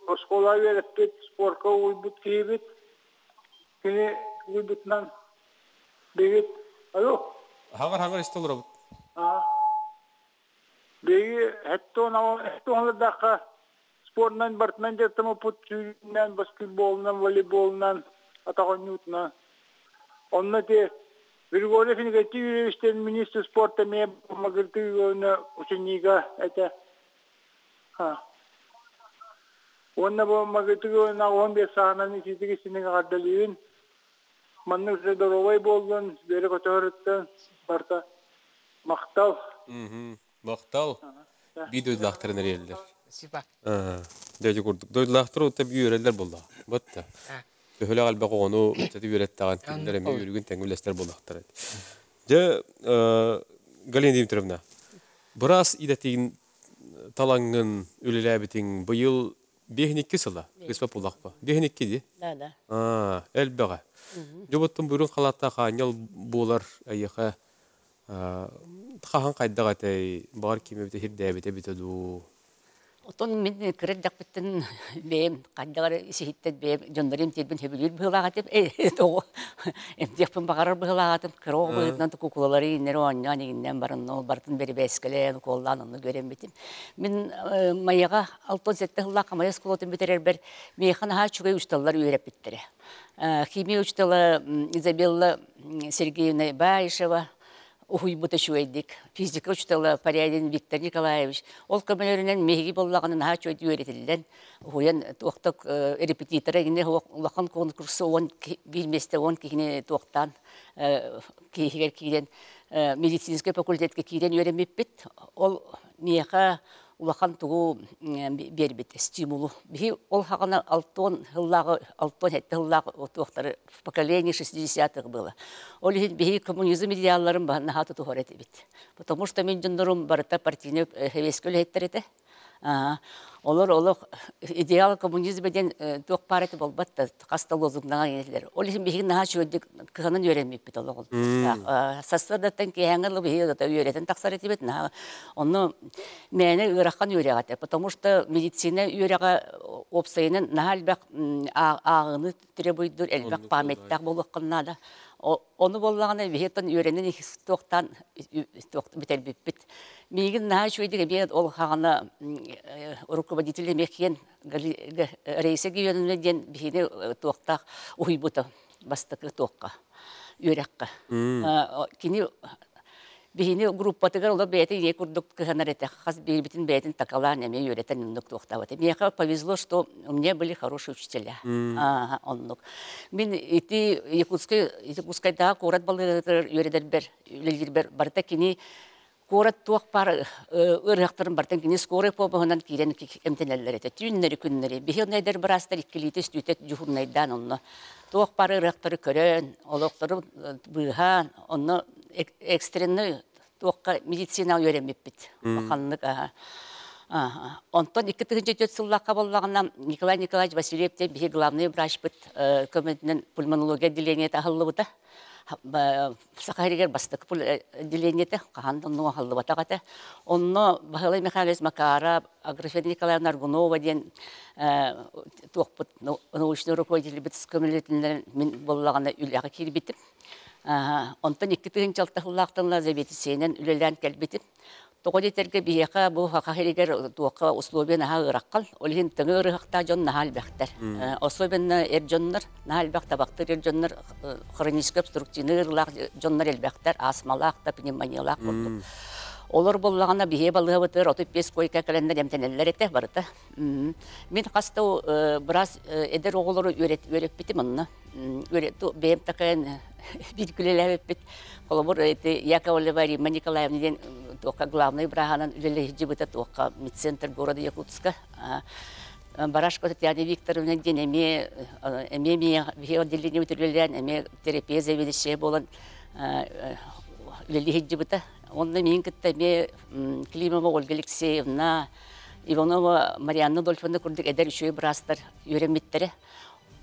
[SPEAKER 7] оскуола үөрэппит, спорка угуйбут киһибит. Кини угуйбутунан биһиги Алло.
[SPEAKER 1] Хаҥар-хаҥар истэ олоробут.
[SPEAKER 7] Биһиги хэттуон спорынан бартынан дьарыктаммыппыт сүүрүүнэн, баскетболунан, волейболунан, атах оонньуутунан. Онно ити Григорьев Николай Юрьевичтэн министр спорта эмиэ Маргарита Егоровна ученига этэ. Уонна бу Маргарита Егоровна 15 сааһынан итиитик истиҥник эҕэрдэлиибин. Маннык здоровай буоллун, үөрэ көтөһөрүттэн барыта махтал.
[SPEAKER 1] Махтал. Биир дойдулаахтарын эрийэллэр.
[SPEAKER 4] Спасибо.
[SPEAKER 1] Дьэ курдук. Дойдулаахтар ута үөрэллэр буолла. Батта. Төһөлөөх элбэх оҕону ыччаты үөрэттэҕин кинилэр эмиэ үөрүгүн тэҥҥэ үлэстэр буоллахтара. Дьэ, Галина Дмитриевна, быраас идэтин талаҥҥын үлэлээбитиҥ быйыл 52 сыла кыспа буллахпа. 52 ди?
[SPEAKER 2] Да, да.
[SPEAKER 1] Элбэҕэ. Дьоботтон буйрун халааттаах аанньал буолар эйиэхэ хаһан хайдах этэй, баҕар ким эбитэ сирдээбитэ эбитэ дуу?
[SPEAKER 2] Отон мин кыра эрдэхпиттэн бэйэм хайдах эрэ ис-иһиттэн бэйэм дьоннору эмтиирбин сөбүлүүр быһыылаах этим. Тоҕо эмтиэхпин баҕарар быһыылаах этим. Кыра оҕо быһыытынан куукулалары иҥнэри оонньоон иҥнэн баран ол барытын бэрэбээскэлээн укуоллаан онно үөрэммитим. Мин Майаҕа 67 сыллаахха Майа оскуолатын бүтэрэрбэр миэхэ наһаа үчүгэй учууталлар үөрэппиттэрэ. Химия учуутала Изабелла Сергеевна Баишева уһуйбута үчүгэйдик. Физика учуутала Порядин Виктор Николаевич. Ол көмөлөрүнэн миһиги буоллаҕына наһаа үчүгэйдик үөрэтиллэн, уһуйан туохтак репетитора инне улахан конкурса он биир миэстэ он киһини туохтаан киһигэр киирэн медицинскэй факультетка киирэн үөрэммиппит. Ол миэхэ улахан тугу биэрбит стимулу. Биһи ол хаҕана алтон сыллааҕы алтон сэттэ сыллаах туохтары поколение 60-х было. Ол иһин биһи коммунизм идеалларын наһаа тутуһар этибит. Потому что мин дьоннорум барыта партийный сэбиэскэй үлэһиттэр этэ. Олор олох идеал коммунизма диэн туох баар этэ буолбат да хас да лозунгнаҕа иҥэрилэр. Ол иһин биһиги наһаа үчүгэйдик кыһанан үөрэммиппит олоҕун. Сарсыардаттан киэһээҥҥэ дылы биһиги үөрэтэн тахсар этибит. Наһаа онно мээнэ ыарахан үөрэҕэ этэ. Потому что медицина үөрэҕэ уопсайынан наһаа элбэх ааҕыыны требуйдуур, элбэх памяттаах буолуоххун наада. Ону буоллаҕына биһиэттэн үөрэнэн туохтаан бүтэрбиппит. Миигин наһаа үчүгэйдик эмиэ ол хаҕана руководитель эмиэ киэн Раиса Георгиевна диэн биһини туохтаах уһуйбута бастакы туохха үөрэххэ. Кини биһини группатыгар олор бэйэтин ийэ курдук кыһанар этэ. Хас биирбитин бэйэтин такалаан эмиэ үөрэтэн оннук туохтаабыта. Миэхэ повезло, что у меня были хорошие учителя. Оннук. Мин ити Якутскай Якутскайдааҕы куорат балыыһатыгар үөрэтэрбэр, үлэлиирбэр барыта кини куорат туох баар ыарыһахтарын барытын кини скорый помощынан киирэн эмтэнэллэр этэ. Түүннэри күннэри. Биһи онно эдэр быраастар иккилиитэ үстүүтэ дьуһурнайдаан онно туох баар ыарыһахтары көрөн, олохтору быыһаан, онно экстренный туохха медицинаҕа үөрэммиппит. Улаханнык Онтон 2004 сыллаахха буоллаҕына Николай Николаевич Васильев диэн биһи главный врачпыт көмөтүнэн пульмонология отделениета аһыллыбыта. Саха сиригэр бастакы отделениета хаһан да оннук аһыллыбатах этэ. Онно Баһылай Михайлович Макаров, Аграфена Николаевна Аргунова диэн туохпут научный руководителбит көмөлөтүнэн мин буоллаҕына үлэҕэ киирбитим. Онтон 2006 сыллаахтан заведующайынан үлэлээн кэлбитим. Тоҕо диэтэргэ биһиэхэ бу Саха сиригэр туохха условия наһаа ыараххан. Ол иһин тыҥы ыарыһахтаах дьон наһаа элбэхтэр. Особенно эр дьоннор, наһаа элбэх табахтыыр эр дьоннор, хроническай обструктивный ыарыылаах дьоннор элбэхтэр, астмалаах да, пневмониялаах курдук. Олор буоллаҕына биһиэ балыыһабытыгар 35 койка кэлэннэр эмтэнэллэр этэ барыта. Мин хас да быраас эдэр оҕолору үөрэппитим онно. Бэйэм такайан биир үлэлээбиппит. Холобур, ити Яковлева Римма Николаевна диэн туохха главный бырааһынан үлэлэһдьибитэ туохха медцентр города Якутска. Барашко Татьяна Викторовна диэн эмиэ эмиэ биһиги отделениебит үлэлээн эмиэ терапия заведующая буолан үлэлиһиддьибитэ. Онно миин кытта эмиэ Климова Ольга Алексеевна, Иванова Марианна Дольфовна курдук эдэр үчүгэй быраастар үөрэммиттэрэ.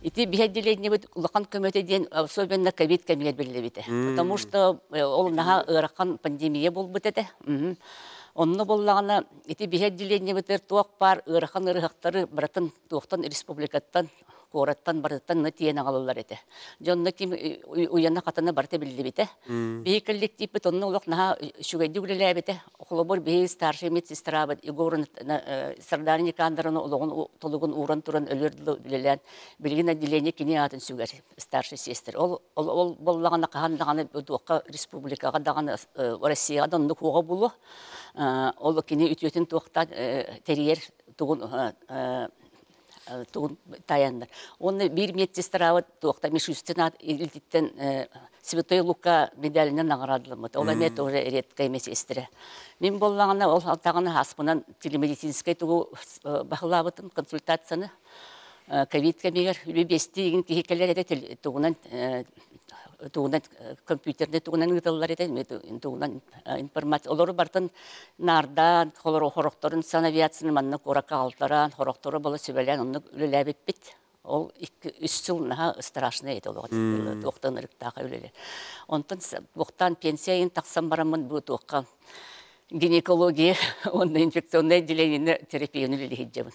[SPEAKER 2] Ити биһи отделениебит улахан көмөтө диэн особенно ковид кэмигэр биллибитэ. Потому что ол наһаа ыарахан пандемия буолбут этэ. Онно буоллаҕына ити биһи отделениебитигэр туох баар ыарахан ыарыһахтары барытын туохтан республикаттан куораттан барытыттан тиийэн аҕалаллар этэ. Дьонно ким уйана-хатана барыта биллибитэ. Биһи коллективпит онно олох наһаа үчүгэйдик үлэлээбитэ. Холобур, биһи старший медсестрабыт Егор Сардана Никандровна олоҕун толугун ууран туран өлөр дылы үлэлээн, билигин отделение кини аатын сүгэр старший сестра. Ол ол буоллаҕына хаһан даҕаны туохха республикаҕа даҕаны Россияҕа да оннук уоҕа булуо. Ол кини үтүөтүн туохтаан тэрийэр тугун тугун таайаннар. Уонна биир медсестрабыт туохта Мишустин аат илтиттэн Святой Лука медалынан наҕараадаламмыт. Ол эмиэ тоже редкая медсестра. Мин буоллаҕына ол алтаҕына хаспынан телемедицинскэй тугу баһылаабытым консультацияны ковид кэмигэр үлэ игин киһи кэлэр этэ тугунан тугунан компьютерный тугунан ыыталлар этэ тугунан информация олору бартын наардаан хорохторун санавиацияны манна куоракка алтараан хорохтору бола сүбэлээн оннук үлэлээбиппит. Ол икки үс сыл наһаа страшный этэ олоҕо туохтан ырыктааха үлэлэр. Онтон туохтаан пенсия тахсан бараммын бу туохха гинекология уонна инфекционное отделение терапияны үлэлиһиджабын.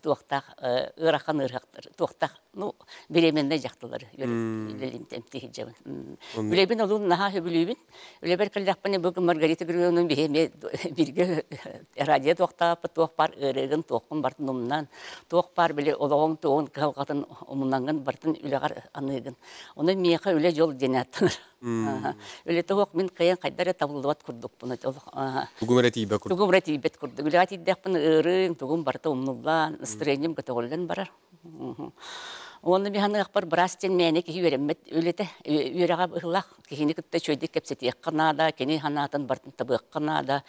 [SPEAKER 2] Туохтаах ыарахан ыарахтар туохтаах ну беременный дьахталары үлэлиһиджабын. Үлэбин олун наһаа хөбүлүүбүн. Үлэбэр кэллэхпинэ бүгүн Маргарита Григорьевна биһиэме бирге радио туохтааппыт туох бар ыарыгын туоххун бартын умнан туох бар били олоҕуҥ туоҕун кыһалҕатын умнаҥҥын бартын үлэҕэр аныыгын. Ону миэхэ үлэ дьол диэн ааттанар. Үлэ туох мин кыайан хайдар эрэ табыллыбат курдукпун.
[SPEAKER 1] Тугум эрэ тиийбэт курдук.
[SPEAKER 2] Тугум эрэ тиийбэт курдук. Үлэҕэ тиийдэхпин ыарыым, тугум барыта умнуллан, настроением көтөҕүллэн барар. Уонна миһаныахпар быраас диэн мээнэ киһи үөрэммэт үлэтэ, үөрэҕэ быһыылаах. Киһини кытта үчүгэйдик кэпсэтиэххэ наада, кини санаатын барытын табыахха наада.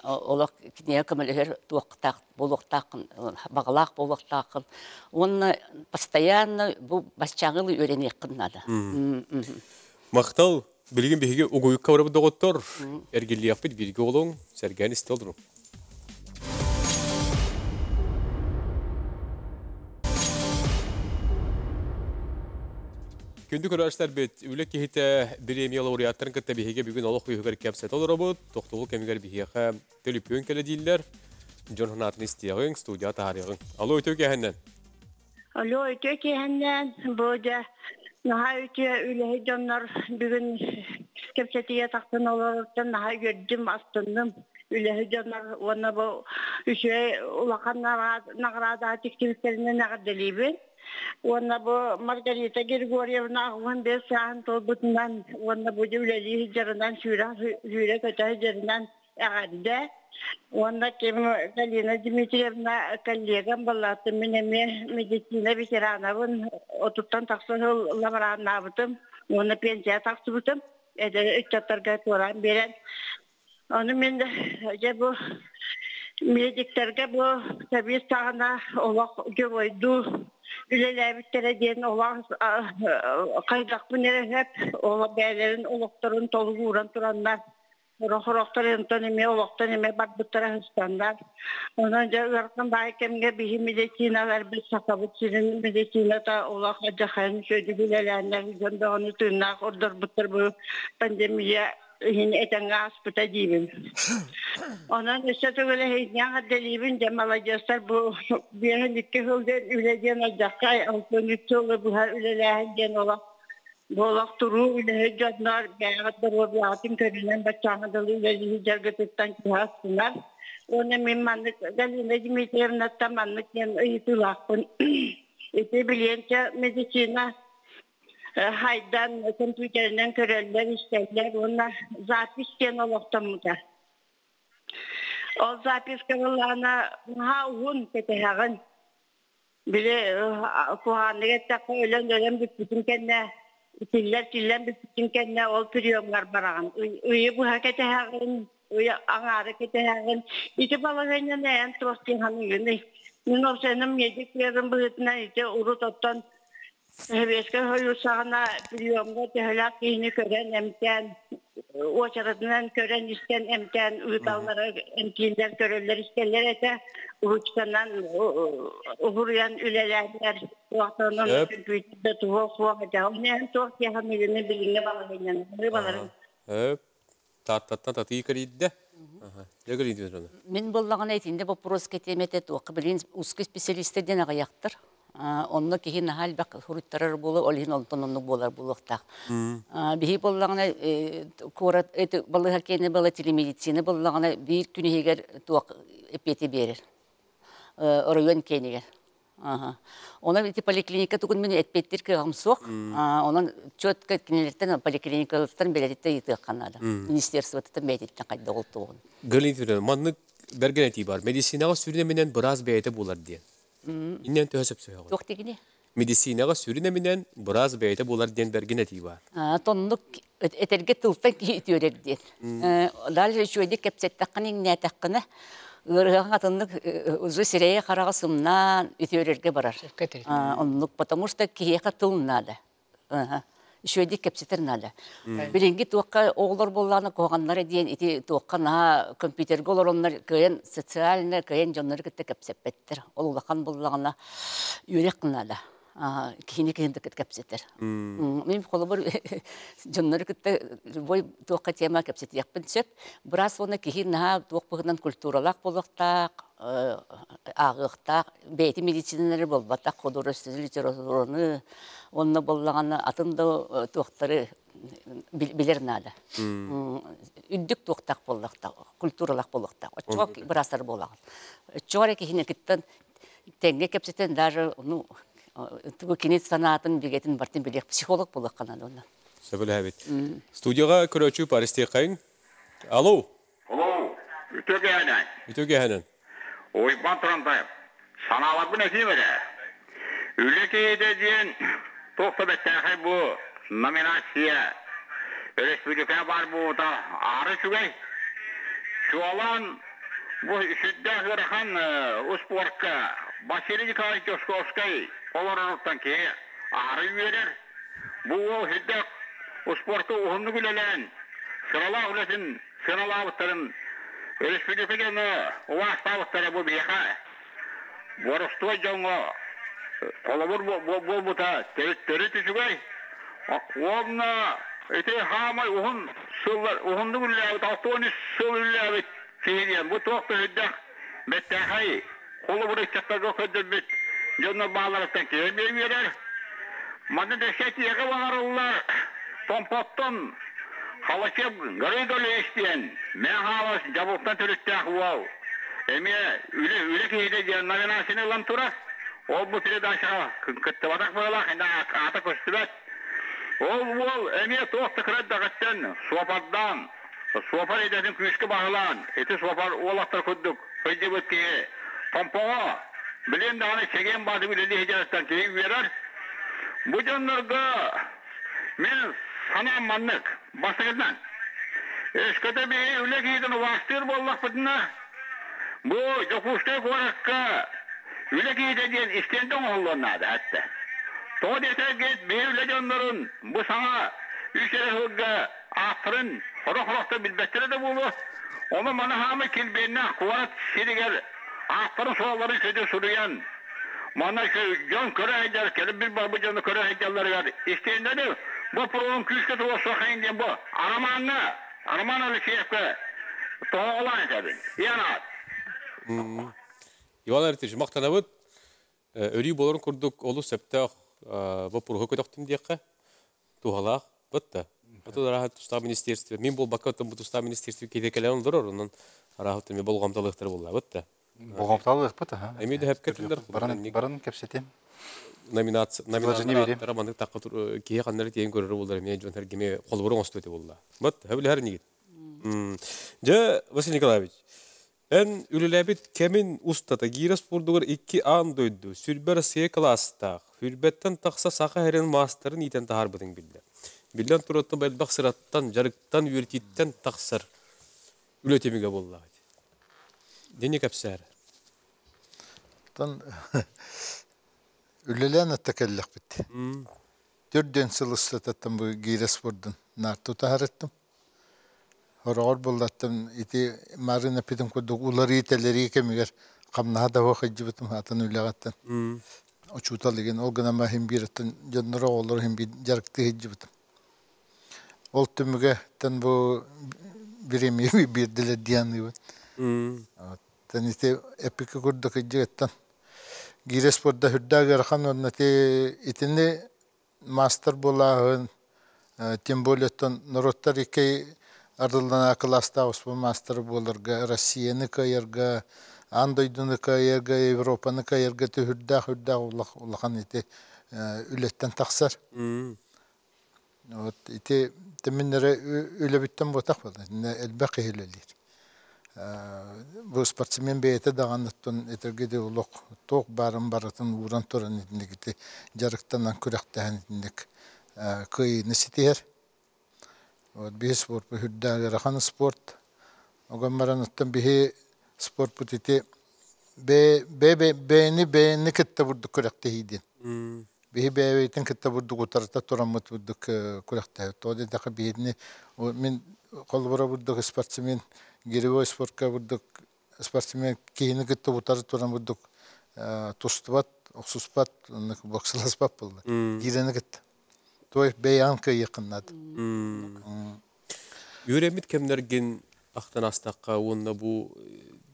[SPEAKER 2] Олох кинигэ көмөлөһөр туохтаах буолуохтааххын, баҕалаах буолуохтааххын. Уонна постоянно бу басчааҥы үөрэниэххин наада.
[SPEAKER 1] Махтал, билигин биһиги угуйукка барабыт доҕоттор. Эргиллиэхпит бииргэ олуҥ, сэргээн истэ олору. Күндү көрөөччүлэрбит, үлэ киһитэ бириэмийэ лауреаттарын кытта биһиги бүгүн олох үһүгэр кэпсэтэ олоробут. Тохтобул кэмигэр биһиэхэ төлөпүөн кэлэ дииллэр. Дьон санаатын истиэҕиҥ, студия таһаарыаҕыҥ. Алло, үтүө киэһэннэн.
[SPEAKER 8] Алло, үтүө киэһэннэн. Бу дьэ наһаа үтүө үлэһит дьоннор бүгүн кэпсэтиигэ тахсан олороруттан наһаа үөрдүм, астынным. Үлэһит дьоннор уонна бу үчүгэй улахан наҕараада тиксибиттэринэн эҕэрдэлиибин. Уонна бу Маргарита Григорьевна 85 сааһын туолбутунан уонна бу үлэлии сылдьарынан сүүрэ көтө сылдьарынан эҕэрдэ. Уонна ким Галина Дмитриевна коллегам баллааттым мин эмиэ медицина ветеранабын отуттан тахса сыл лабораннаабытым уонна пенсия тахсыбытым эдэр ыччаттарга туораан биэрэн ону мин дьэ бу медиктэргэ бу сэбиэс саҕана олох геройдуу үлэлээбиттэрэ диэн олох хайдахпын эрэ сөп олох бэйэлэрин олохторун толугууран тураннар Сорохтор онтон эмиэ олохтон эмиэ барбыттара сыстаннар. Онон дьэ ыарахан баай кэмҥэ биһи медициналарбыт Сахабыт сирин медицината олох дьахайын үчүгэйдик үлэлээннэр дьон бөҕөнү тыыннаах ордорбуттар бу пандемия иһин этэҥҥэ ааспыта диибин. Онон өссө төгүл эһиги эҕэрдэлиибин дьэ маладьыастар бу биэһин икки сыл диэн үлэ диэн алдьархай 63 сылы быһа үлэлээһин диэн олох Буолах туруу үлэһит дьоннор бэйэҕит доруобуйаҕытын көрүнэн баччааҥҥа дылы үлэлии сылдьаргытыттан киһи астынар. Уонна мин маннык Галина Дмитриевнаттан маннык диэн ыйытыылаахпын. Ити билиэнчэ медицина хайдан компьютеринэн көрөллөр, истэллэр уонна запись диэн олохтоммута. Ол записка буоллаҕына наһаа уһун кэтэһэҕин. Били куһааннык эттэххэ өлөн-өлөн бүппүтүн кэннэ тиллэр-тиллэн бүппүтүн кэннэ ол приемҥар бараҕын. Ыйы быһа кэтэһэҕин, ый аҥаары кэтэһэҕин. Ити балаһыанньаны эн туох дии саныыгыный? Мин уопсайынан медик ыырым быһыытынан ити урут оттон Сэбиэскэй Сойуус саҕана приемҥа төһөлөөх киһини көрөн эмтээн, уочаратынан көрөн-истэн эмтээн ыыталлара, эмтииллэр, көрөллөр-истэллэр этэ. Ручканан уһуруйан үлэлээннэр, туохтан
[SPEAKER 1] Сөп.
[SPEAKER 8] компьютер да туһа суох этэ. Оны эн туох диэхэ билиҥҥи балаһыанньаны баларын.
[SPEAKER 1] Сөп. Тааттаттан татыы кэрийдэ. Дьэ кэрийдин ону.
[SPEAKER 2] Мин буоллаҕына итиннэ боппуруоска этиэм этэ туохха билигин узкий специалистэр диэн аҕыйахтар. Онно киһи наһаа элбэх суруйтарар буолуо, ол иһин онтон оннук буолар буолуохтаах. Биһи буоллаҕына куорат балыыһа киэнэ была телемедицина буоллаҕына биир күн иһигэр туох эппиэти биэрэр. Оройуон киэнигэр. Онон ити поликлиника тугун мин эппиэттиир кыаҕым суох. Онон четко кинилэртэн поликлиникалартан бэлэтиттэн ыйытыахха наада. Министерствотыттан бэйэтиттэн хайдах ол туоҕун.
[SPEAKER 1] Галина Федоровна, маннык бэргэн этии бар. Медицинаҕа сүрүн эминэн быраас бэйэтэ буолар диэн. Иннэн төһө сөпсөһөҕүн?
[SPEAKER 2] Туох дигини?
[SPEAKER 1] Медицинаҕа сүрүн эминэн быраас бэйэтэ буолар диэн бэргэн этии бар.
[SPEAKER 2] Тоннук этэргэ тылтан киһи үтүөрэр диэн. Дальше үчүгэйдик кэпсэттэххинэ, иҥнээтэххинэ, ыарыһаҕыҥ атыннык уже сирэйэ-хараҕа сымнаан үтүөрэргэ барар. Оннук, потому что киһиэхэ тыл наада. Үчүгэйдик кэпсэтэр наада. Билиҥҥи туохха оҕолор буоллаҕына куһаҕаннара диэн ити туохха наһаа компьютерга олороннор кыайан социально кыайан дьоннору кытта кэпсэппэттэр. Ол улахан буоллаҕына үөрэх наада. Киһини киһини кытта кэпсэтэр. Мин холобур дьоннору кытта любой туохха тема кэпсэтиэхпин сөп. Быраас уонна киһи наһаа туох быһыынан культуралаах буолуохтаах, ааҕыахтаах, бэйэтин медицинэлэри буолбатах, художественный литератураны, онно буоллаҕына атын да туохтары билэр наада. Үрдүк туохтаах буоллахтаах, культуралаах буолуохтаах. Оччоҕо быраастар буолаҕын. Оччоҕо эрэ киһини кыттан тэҥҥэ кэпсэтэн даже ну тугу кини санаатын бигэтин бартын билиэх психолог буолуохха наада онно.
[SPEAKER 1] Сөбүлэһэбит. Студияға көрөөчү Паристиэххэйиҥ. Алло.
[SPEAKER 9] Алло. Үтүө киэһэнэн.
[SPEAKER 1] Үтүө киэһэнэн.
[SPEAKER 9] Уйбаан Турантаев. Санааларбын этиим эрэ. Үлэ киһитэ диэн туох да бэттээхэй бу номинация өрөспүүбүлүкэ баар буолбута аһары үчүгэй. Чуолаан Бу сүрдээх ыарахан успуорка Василий Николаевич Дьосковскай олороруттан киһи аһары үөрэр. Бу уол сүрдээх успуорка уһуннук үлэлээн, сыралаах үлэтин сыаналаабыттарын өрөспүүбүлүкэ дьоно убаастаабыттара бу биһиэхэ боростуой дьоҥҥо холобур буолбута төрүт үчүгэй. Уонна ити хаамай уһун сыллар уһуннук үлэлээбит 63 сыл үлэлээбит киһи диэн бу туох да сүрдээх бэртээхэй холобур ыччаттарга көрдөрбүт дьоннор бааларыттан киһи эмиэ үөрэр. Манна дэсэ тиэҕэ баҕарыллар Томпоттон Халачев Григорьевич диэн Мэҥэ Хаҥалас дьабылтан төрүттээх уол эмиэ үлэ үлэ киһитэ диэн номинацияны ылан турар. Ол бу передачаҕа кыттыбатах быһыылаах, аата көстүбэт. Ол уол эмиэ туох да кыра эрдэҕиттэн суопардаан, суопар идэтин күүскэ баһылаан, ити суопар уолаттар курдук сылдьыбыт киһи Томпоҕо билигин даҕаны чэгиэн баатык үлэлии сылдьарыттан киһи үөрэр. Бу дьоннорго мин санаам маннык. Бастакытынан, өскөтө биһи үлэ киһитин убаастыыр буоллахпытына, бу Дьокуускай куоракка үлэ киһитэ диэн истиэндэ оҥоһуллуон наада этэ. Тоҕо диэтэргит, биһи үлэ дьоннорун бу саҥа үс эрэ сылга ааттарын сорох-сорохтор билбэттэрэ да буолуо. Ону маны хаамай килбиэннээх куорат сиригэр ааттарын-суолларын сөдө суруйан, манна дьон көрө сылдьар, кэлин бил барбыт дьону көрө сылдьалларыгар истиэндэни боппуруоһун күүскэ туруорсуоххайын диэн бу Арамааҥҥа, Роман Алексеевка тоһоҕолоон этэбин. Ианаат.
[SPEAKER 1] Иван Аритович, махтанабыт. Өрүү буоларын курдук олус сөптөөх боппуруоһу көтөхтүм диэххэ. Туһалаах. Бытта. Отут арааһа тустаах министерство. Мин буолбакка оттон бу тустаах министерство киһи кэлэн олорор, онон арааһа оттон болҕомтолуохтара буоллаабыт да.
[SPEAKER 6] Болҕомтолуохпут, аха.
[SPEAKER 1] Эми да хөпкө тыллар.
[SPEAKER 6] Баран, баран кэпсэтим.
[SPEAKER 1] Номинация, номинация маннык таққа киһи ханнары тиэн көрөр буолар эмиэ дьон эргими холобур оҥосту этэ буолла. Вот, хөбүлэһэр нигит. Дьэ, Василий Николаевич, Эн үлэлээбит кэмин устата гиирэ спордугар икки аан дойду, сүрбэ Россия кылаастаах, хүрбэттэн тахса саха сирин маастарын иитэн таһаарбытын биллэ. Биллэн турар, элбэх сыраттан, дьарыктан, үөрэтииттэн тахсар үлэ түмүгэ буоллаҕа. Дини кэпсээр.
[SPEAKER 5] Оттон үлэлээн атта кэллэхпит. Төрдүөн сыл устататтан бу гиирэ спордун наар тутаһарыттым. Хороҕор буллаттым ити Марина эппитим курдук уларыы-тэлэрии кэмигэр хамнаһа да суох сылдьыбытым атын үлэҕиттэн. Учуутал игин ол гынан иһин биир оттон дьонноро оҕолору иһин биир дьарыктыы сылдьыбытым. Ол түмүгэ тэн бу бириэмийэ биэрдилэр дии саныыбын. Оттон ити эппиккэ курдук илдьигэттэн гиирэ спорда сүрдээх ыарахан уонна ити итини маастар буолааһын, тем более оттон норуоттар икки ардыллана кылаастаах успуон маастара буоларга, Россияны кыайарга, аан дойдуну кыайарга, Европаны кыайарга түһүрдээх үрдээх улахан ити үлэттэн тахсар. Вот ити тэминнэрэ үлэбиттэн буотах буолла. Элбэх киһи үлэлиир. Бу спортсмен бэйэтэ даҕаны оттон этэргэ дылы олох туох баарын барытын ууран туран итинник ити дьарыктанан күрэхтэһэн итинник кыайыыны ситиһэр. Вот биһи спорт үрдээх ыарахан спорт. Огон баран оттон биһи спортпут ити бэйэни бэйэни кытта бурдук күрэхтэһии диэн. Биһи бэйэбитин кытта бурдук утарыта тураммыт бурдук күрэхтэһэр. Тоҕо диэтэххэ биһини мин холобура бурдук спортсмен гиревой спортка бурдук спортсмен киһини кытта утары туран бурдук тустубат, охсуспат, боксаласпат буолла. Гирэни кытта. То есть бэйэҕин кыайыаххын наада.
[SPEAKER 1] Үөрэммит кэмнэргин ахтан астахха уонна бу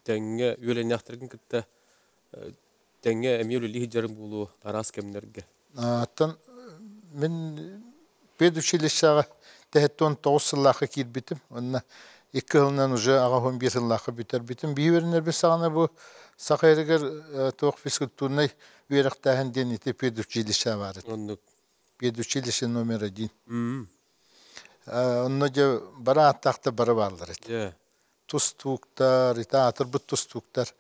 [SPEAKER 1] тэҥҥэ үөрэннэхтэргин кытта тэҥҥэ эмиэ үлэлии сылдьарым буолуо араас кэмнэргэ.
[SPEAKER 5] Оттон мин педучилищеҕа тэһэттэн 9 сыллаахха киирбитим. Онно икки сылынан уже аҕа 11 сыллаахха бүтэрбитим. Биир үөрэнэрбит саҕана бу Саха эригэр туох физкультурнай үөрэхтээһин диэн ити педучилище баар этэ.
[SPEAKER 1] Оннук.
[SPEAKER 5] Педучилище номер один. Онно дьэ бара ааттаахтар бары бааллар этэ. Тустууктар, ити аатырбыт тустууктар.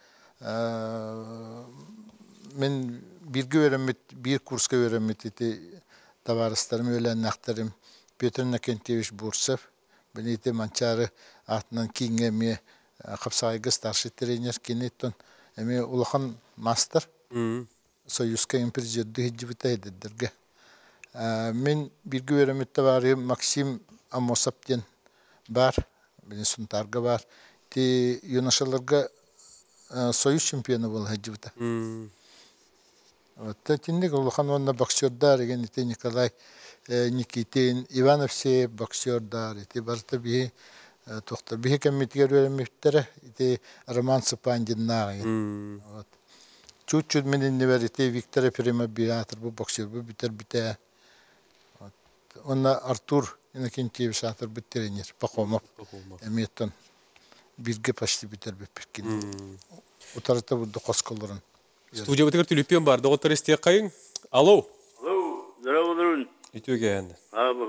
[SPEAKER 5] Мин бииргэ үөрэммит, биир курска үөрэммит ити табаарыстарым, үөлээннээхтэрим Петр Иннокентьевич Бурцев, били ити Манчаары аатынан кииҥҥэ эмиэ хапсаҕайга старший тренер, кини оттон эмиэ улахан маастар. Союзка импрезердүү сылдьыбыта эдэрдэргэ. Мин бииргэ үөрэммит табаарыһым Максим Аммосов диэн баар, били Сунтаарга баар. Ити юношаларга Союз чемпиона буола сылдьыбыта. Вот итинник улахан уонна боксердар деген ити Николай Никитин, Иван Евсеев боксердар, ити барыта биһи туохтар биһи кэммитигэр үөрэммиттэрэ, ити Роман Цыпандиннаах. Вот. Чуть-чуть мин иннибэр ити Виктор Ефремов биир бу боксербу бүтэрбитэ. Уонна Артур Иннокентьевич аатырбыт тренер Пахомов эмиэттэн бииргэ почти бүтэрбиппит кини. Утарыта бурду хосколорун.
[SPEAKER 1] Студиябытыгар түлүппүөн бар, доҕоттор истиэххэйиҥ. Алло.
[SPEAKER 10] Алло, здорово,
[SPEAKER 1] Үтүөгээн.
[SPEAKER 10] Бу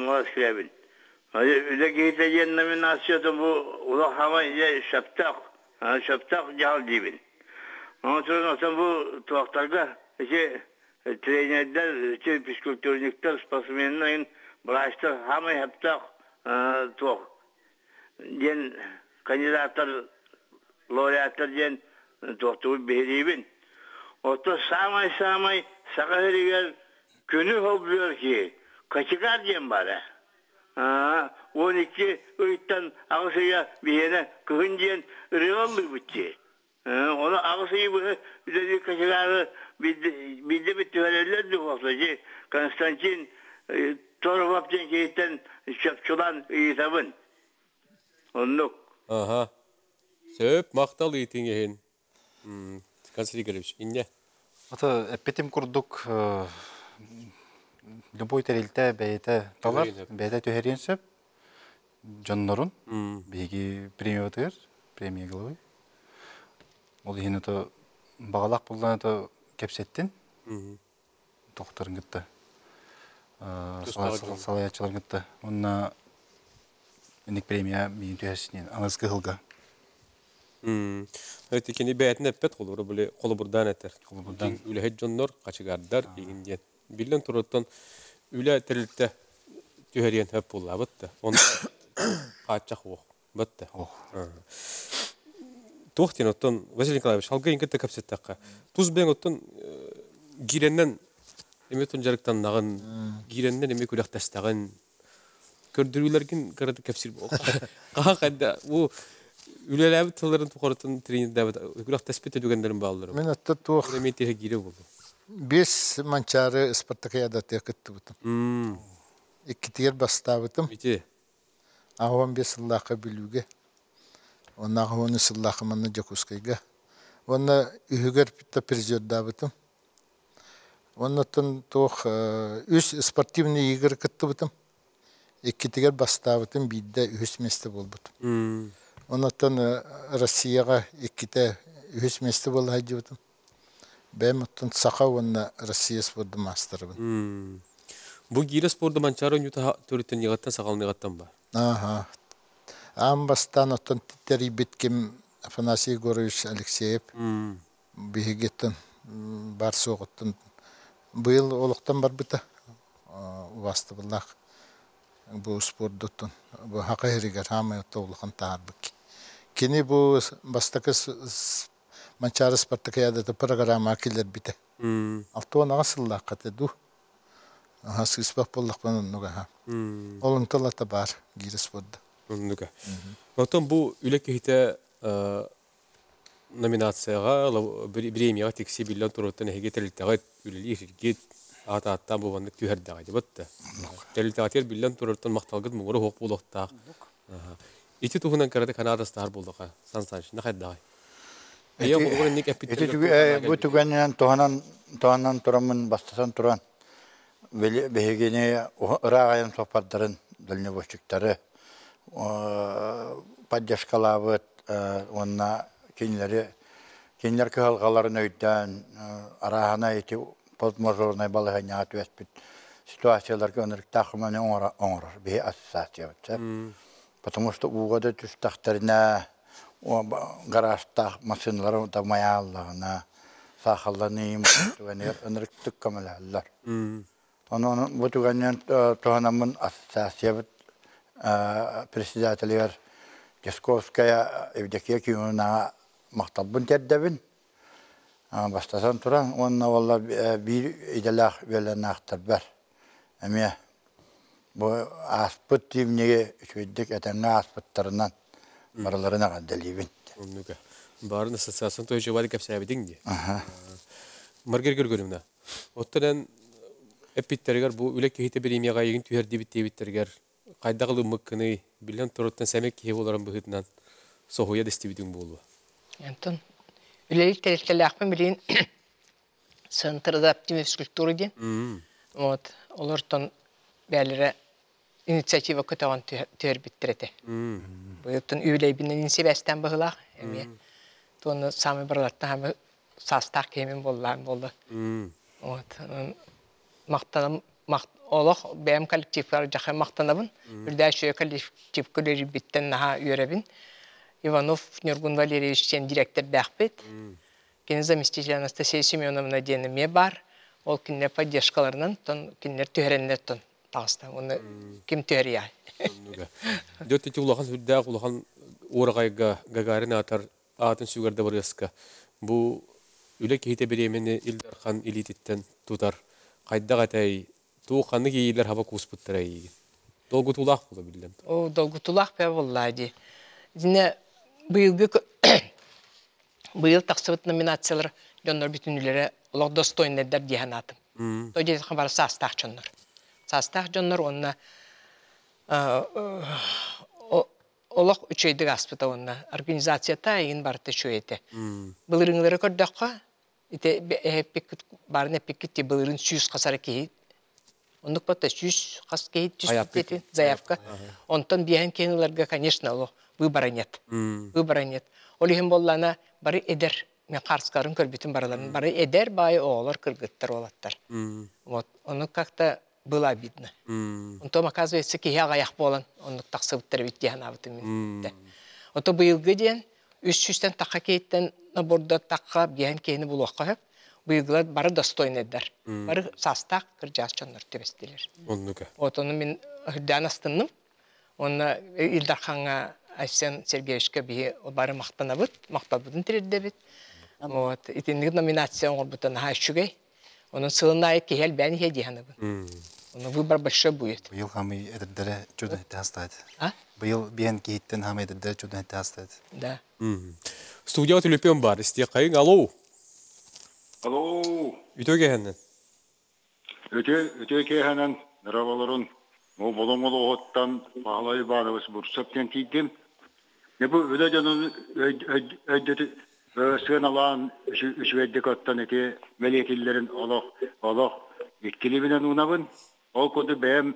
[SPEAKER 10] Москвабын. Үлэ киһитэ диэн номинацията бу улахан сөптөөх, сөптөөх дьаһал диибин. Онон бу туохтарга ити тренердэр, ити физкультурниктар, спортсменнар, врачтар самый сөптөөх туох диэн кандидаттар, лауреаттар диэн туохтугун биһириибин. Оттон самай-самай Саха сиригэр күнү холбуйар киһи Кочегар диэн баара. 12 ыйтан аҕыс ыйа биһиэнэ кыһын диэн ырыа ыллыыбыт дии. Ону аҕыс ыйы быһа үлэлиир кочегары биирдэ бит түһэрэллэр дуу дии. Константин Торовов диэн киһиттэн чопчулаан ыйытабын. Оннук.
[SPEAKER 1] Аха. Сөп, махтал ыйытыҥ иһин. Константин Игоревич, инньэ.
[SPEAKER 6] Ата эппитим курдук любой тэрилтэ бэйэтэ талар, бэйэтэ түһэриэн сөп. Дьоннорун биһиги премиябытыгар, премия головы. Ол иһин ото баҕалаах буллан ото кэпсэттин. Тохторун кытта салайааччыларын кытта. Онна инник премия миин түһэрсинин аныгыскы сылга.
[SPEAKER 1] Эти кини бэйэтин эппэт холобура били холобурдаан этэр. Холобурдаан. Үлэһит дьоннор, хачыгардар игин диэн. Биллэн турартан үлэ тэрилтэ түһэриэн хөп буоллаабыт да. Онно хааччах уох. Бат да. Туох диэн оттон Василий Николаевич алгы иҥкетте кэпсэттэххэ. Тус бэйэҥ оттон гиирэннэн эми оттон дьарыктаннаҕын, гиирэннэн эми күрэхтэстэҕин, көрдөрүүлэргин кыратык кэпсиир буолла. Хаһан хайда бу үлэлээбит тылларын тухарытын тренердээбит күрэхтэспит түгэннэрин бааллар.
[SPEAKER 5] Мин отто туох
[SPEAKER 1] Эми тиһэ киирэ буолду.
[SPEAKER 5] Бес Манчаары спартакиадатыгар кыттыбытым. Иккитигэр бастаабытым.
[SPEAKER 1] Ити.
[SPEAKER 5] 15 сыллаахха Бүлүүгэ. Онно 10 сыллаахха манна Дьокуускайга. Уонна үһүгэр призердаабытым. Оннуттан туох үс спортивный игры кыттыбытым. Иккитигэр бастаабытым, биирдэ үһүс миэстэ буолбутум. Оннуттан Россияҕа иккитэ үһүс миэстэ буола сылдьыбытым. Бэйэм оттон саха уонна Россия спордун маастарабын.
[SPEAKER 1] Бу гиирэ спорду Манчаары оонньуута төрүттэн ньыгаттан саҕаланыаҕыттан ба?
[SPEAKER 5] Ааха. Аан бастаан оттон тэрийбит ким Афанасий Егорович Алексеев биһигиттэн бар суоҕуттан быйыл олохтон барбыта убаастабыллаах бу спордуттан бу хака иһиригэр хаамай отто улахан таһаарбыт. Кини бу бастакы Манчаары спартакиадата программаҕа киллэрбитэ. 68 сыллаахха этэ дуу. Аха сыыспах буоллахпына оннук аха. Ол онтон ата баар гиирэ спорда.
[SPEAKER 1] Оннуга. Оттон бу үлэ киһитэ номинацияҕа, бириэмийэҕэ тикси биллэн туруттан эһиги тэрилтэҕит үлэлиир аат ааттаан бу маннык түһэрдэҕэ дебат. Тэрилтэҕитигэр биллэн турартан махталгыт муҥура суох буолуохтаах. Ити туһунан кырата Канадастаар буоллаха. Сан Саныч, нахайдаҕай?
[SPEAKER 3] Ити бу түгэнинэн туһанан туһанан тураммын бастатан туран биһигини ыраах айан суоппардарын дальнобойщиктары поддержкалаабыт уонна кинилэри кинилэр кыһалҕаларын өйдөөн арааһына ити постмажорнай балаһыанньаҕа түбэспит ситуацияларга ынырыктаах көмөнү оҥорор биһи ассоциациябыт потому что ууга да түстэхтэринэ гаражтаах массыыналар да майааллаҕына саахалланыы түгэнигэр ынырыктык көмөлөһөллөр. Онон бу түгэнинэн туһанаммын ассоциациябыт председателигэр Десковская Евдокия Кимовнаҕа махталбын тиэрдэбин. Бастатан туран уонна уолла биир идэлээх үөлэнээхтэрбэр эмиэ бу ааспыт тиимньиги үчүгэйдик этэҥҥэ ааспыттарынан барыларын эҕэрдэлиибин.
[SPEAKER 1] Оннука. Баарын ассоциацияны тойчубады кэпсээбитиҥ дии. Маргарита Григорьевна, оттон эн эппиттеригэр бу үлэ киһитэ бириэмийэҕэ эйигин түһэрдибит диэбиттэригэр хайдах ылыммыккыный, биллэн туруттан сэмик киһи буоларын быһыытынан соһуйа дэстибитиҥ буолуо.
[SPEAKER 4] Онтон үлэлиир тэрилтэлээхпин билигин Центр адаптивной физкультуры диэн. Вот олортон бээлэрэ инициатива көтөҕөн түһэрбиттэр этэ. Быйылтан үбүлэйбинэн сибээстээн быһылаах эмиэ. Туонна самый барылаттан хамы саастаах киһимин буоллаан буолла. Вот махтанам олох бэйэм коллективкар дьаха махтанабын. Үрдээ үчүгэй коллективка үлэлиирбиттэн наһаа үөрэбин. Иванов Ньургун Валерьевич диэн директордаахпыт. Кини заместитель Анастасия Семеновна диэн эмиэ баар. Ол кинилэр поддержкаларынан тон кинилэр түһэрэннэр тон таҕыста. Уонна ким түһэриэ?
[SPEAKER 1] Дьэ ити улахан сүрдээх улахан уораҕайга Гагарин аатар аатын сүгэр дыбарыаска бу үлэ киһитэ бириэмэни Ил Дархан илиититтэн тутар хайдах этэй туох ханнык иэйиилэр хаба кууспуттара эйиигин? Долгутуулаах буола биллэн.
[SPEAKER 4] О, долгутуулаах бэ буоллаа дии. Дьинэ быйылгы быйыл тахсыбыт номинациялар дьоннор бүтүннүлэрэ олох достойнайдар дии санаатым. То диэтэххэ бары саастаах дьоннор. Саастаах дьоннор уонна олох үчүгэйдик ааспыта уонна организацията эйигин барыта үчүгэй этэ. Былырыҥҥылары көрдөххө, ити эппиккит баарын эппиккит ти былырыын 100 хасара киһи оннук батта 100 хас киһи түспүт заявка. Онтон биэһэн киһини ыларга, конечно, олох выбора нет. Выбора нет. Ол иһин буоллаана бары эдэр мен харскарын көрбүтүм барыларын бары эдэр баай оҕолор кыргыттар уолаттар. Вот ону как-то было обидно. Онтон оказывается киһи аҕайах буолан оннук тахсыбыттар эбит дии санаабытым мин. Ото быйылгы диэн 300-тэн тахха киһиттэн набордаттахха биэһэн киһини булуохха сөп. Быйылгылар бары достойныйдар. Бары саастаах кырдьаҕас дьоннор түбэстилэр.
[SPEAKER 1] Оннука.
[SPEAKER 4] Вот ону мин үрдээн астынным. Онно Ил Дархаҥҥа Айсен Сергеевичка биһи бары махтанабыт, махталбытын тириэрдэбит. Вот итинник номинация оҥорбута наһаа үчүгэй. Онон сылын аайы киһи элбээн иһиэ дии саныыбын. Ону выбор большой будет.
[SPEAKER 6] Быйыл хамый эдэрдэрэ чудо хастаат.
[SPEAKER 4] А?
[SPEAKER 6] Быйыл биэн киһиттэн хамый эдэрдэрэ чудо хастаат.
[SPEAKER 4] Да.
[SPEAKER 1] Студияҕа төлөпүөн бар. Истиэххэйиҥ. Алло.
[SPEAKER 11] Алло.
[SPEAKER 1] Үтүө киэһэнэн.
[SPEAKER 11] Үтүө киэһэнэн дорооболорун. Бу Болоҥ олоҕуттан Баһылай Иванович Бурцев диэн тиийдим. Дьэ бу үлэ дьонун өйдөтү сыаналаан үчүгэйдик оттон ити бэлиэтиллэрин олох олох иккилибинэн уунабын. Ол курдук бэйэм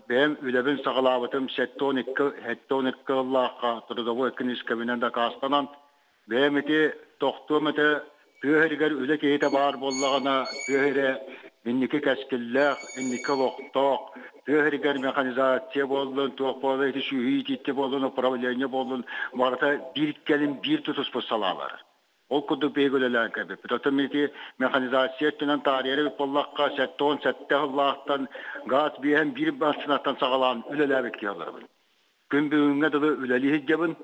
[SPEAKER 11] бэйэм үлэбин саҕалаабытым 72 72 сыллаахха трудовой книжкабынан дакаастанан бэйэм ити тохтуом этэ тыа сиригэр үлэ киһитэ баар буоллаҕына тыа сирэ инники кэскиллээх, инники олохтоох, тыа сиригэр механизация буоллун, туох буоллун, ити сүөһү иитиитэ буоллун, управление буоллун, барыта биир кэлим биир тутуспут салаалар. Ол курдук биһиги үлэлээн кэлбиппит. Оттон ити механизация өттүнэн таарыйар эбит буоллахха, 77 сыллаахтан газ биэһэн биир массыынаттан саҕалаан үлэлээбит киһи олоробун. Күн бүгүҥҥэ дылы үлэлии сылдьабын.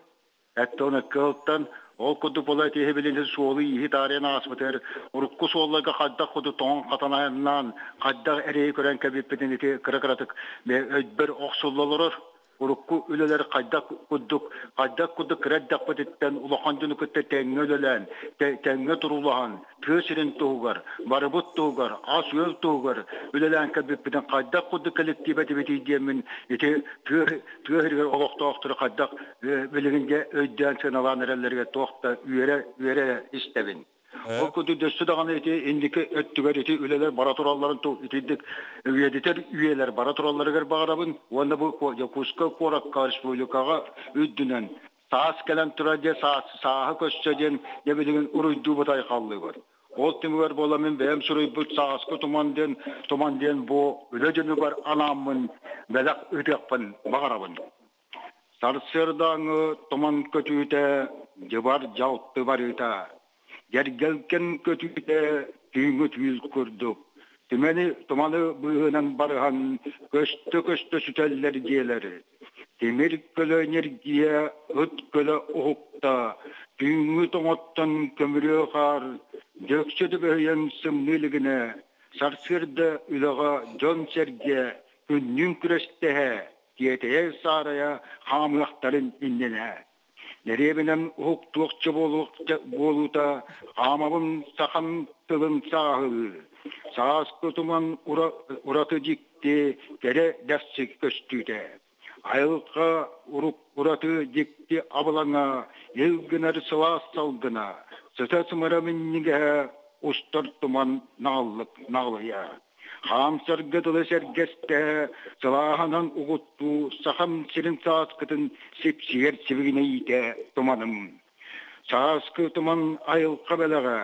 [SPEAKER 11] Эттон ыккылтан ол курдук буола этиһи билин суолу-ииһи таарыйан ааспытыгар урукку суолларга хайдах курдук тоҥон-хатан айаннаан хайдах эрэйи көрөн кэбиппитин ити кыра-кыратык өйбөр охсулла олорор. Урукку үлэлэр хайдах курдук хайдах курдук кыра эрдэхпититтэн улахан дьону кытта тэҥҥэ үлэлээн, тэҥҥэ туруулаһан тыа сирин туһугар, барыбыт туһугар, ас-үөл туһугар үлэлээн кэлбиппитин хайдах курдук коллектив этибитий диэммин ити тыа тыа сиригэр олохтоохтору хайдах билигин дьэ өйдөөн сыаналаан эрэллэригэр туох да үөрэ үөрэ истэбин. Ол курдук дөссө даҕаны ити инники өттүгэр ити үлэлэр бара туралларын итинник үйэтитэр үйэлэр бара туралларыгар баҕарабын уонна бу Дьокуускай куоракка республикаҕа үрдүнэн саас кэлэн турар диэн саас сааһы көссө диэн дьэ билигин уруйдуубут айхаллыыбыт. Ол түмүгэр буола мин бэйэм суруйбут сааскы туман диэн туман диэн бу үлэ дьонугар анааммын бэлэх ыытыахпын баҕарабын. Сарсыардааҥҥы туман көтүүтэ дьыбар дьалты барыыта, дьэргэлгэн көтүүтэ түүҥҥү түүл курдук, түмэни туманы быыһынан барыһан көстө-көстө сүтэллэр дьиэлэр. Тимир көлө ньиргийэ, ыт көлө уһукта, түүҥҥү тоҥоттон көмүрүө хаар, дөксө дөбөһүйэн сымныы илигинэ, сарсыарда үлэҕэ дьон-сэргэ күннүүн күрэстэһэ, тиэтэйэ-саарайа хаамыахтарын иннинэ. Дэриэбинэм уһуктуохча буолуута хаамабын сахам тылын сааһылыы, сааскы туман ураты дьикти кэрэ дэхси көстүүтэ. Айылҕа ураты дьикти абылаҥа, ил гынар сылаас салгына, сыта-сымара минньигэһэ устар туман наҕыллык наҕылыйа. Хаамсарга дылы сэргэстэһэ, сылааһынан угуттуу Сахам сирин сааскытын сипсийэр сибигинэйиитэ туманым. Сааскы туман айылҕа бэлэҕэ,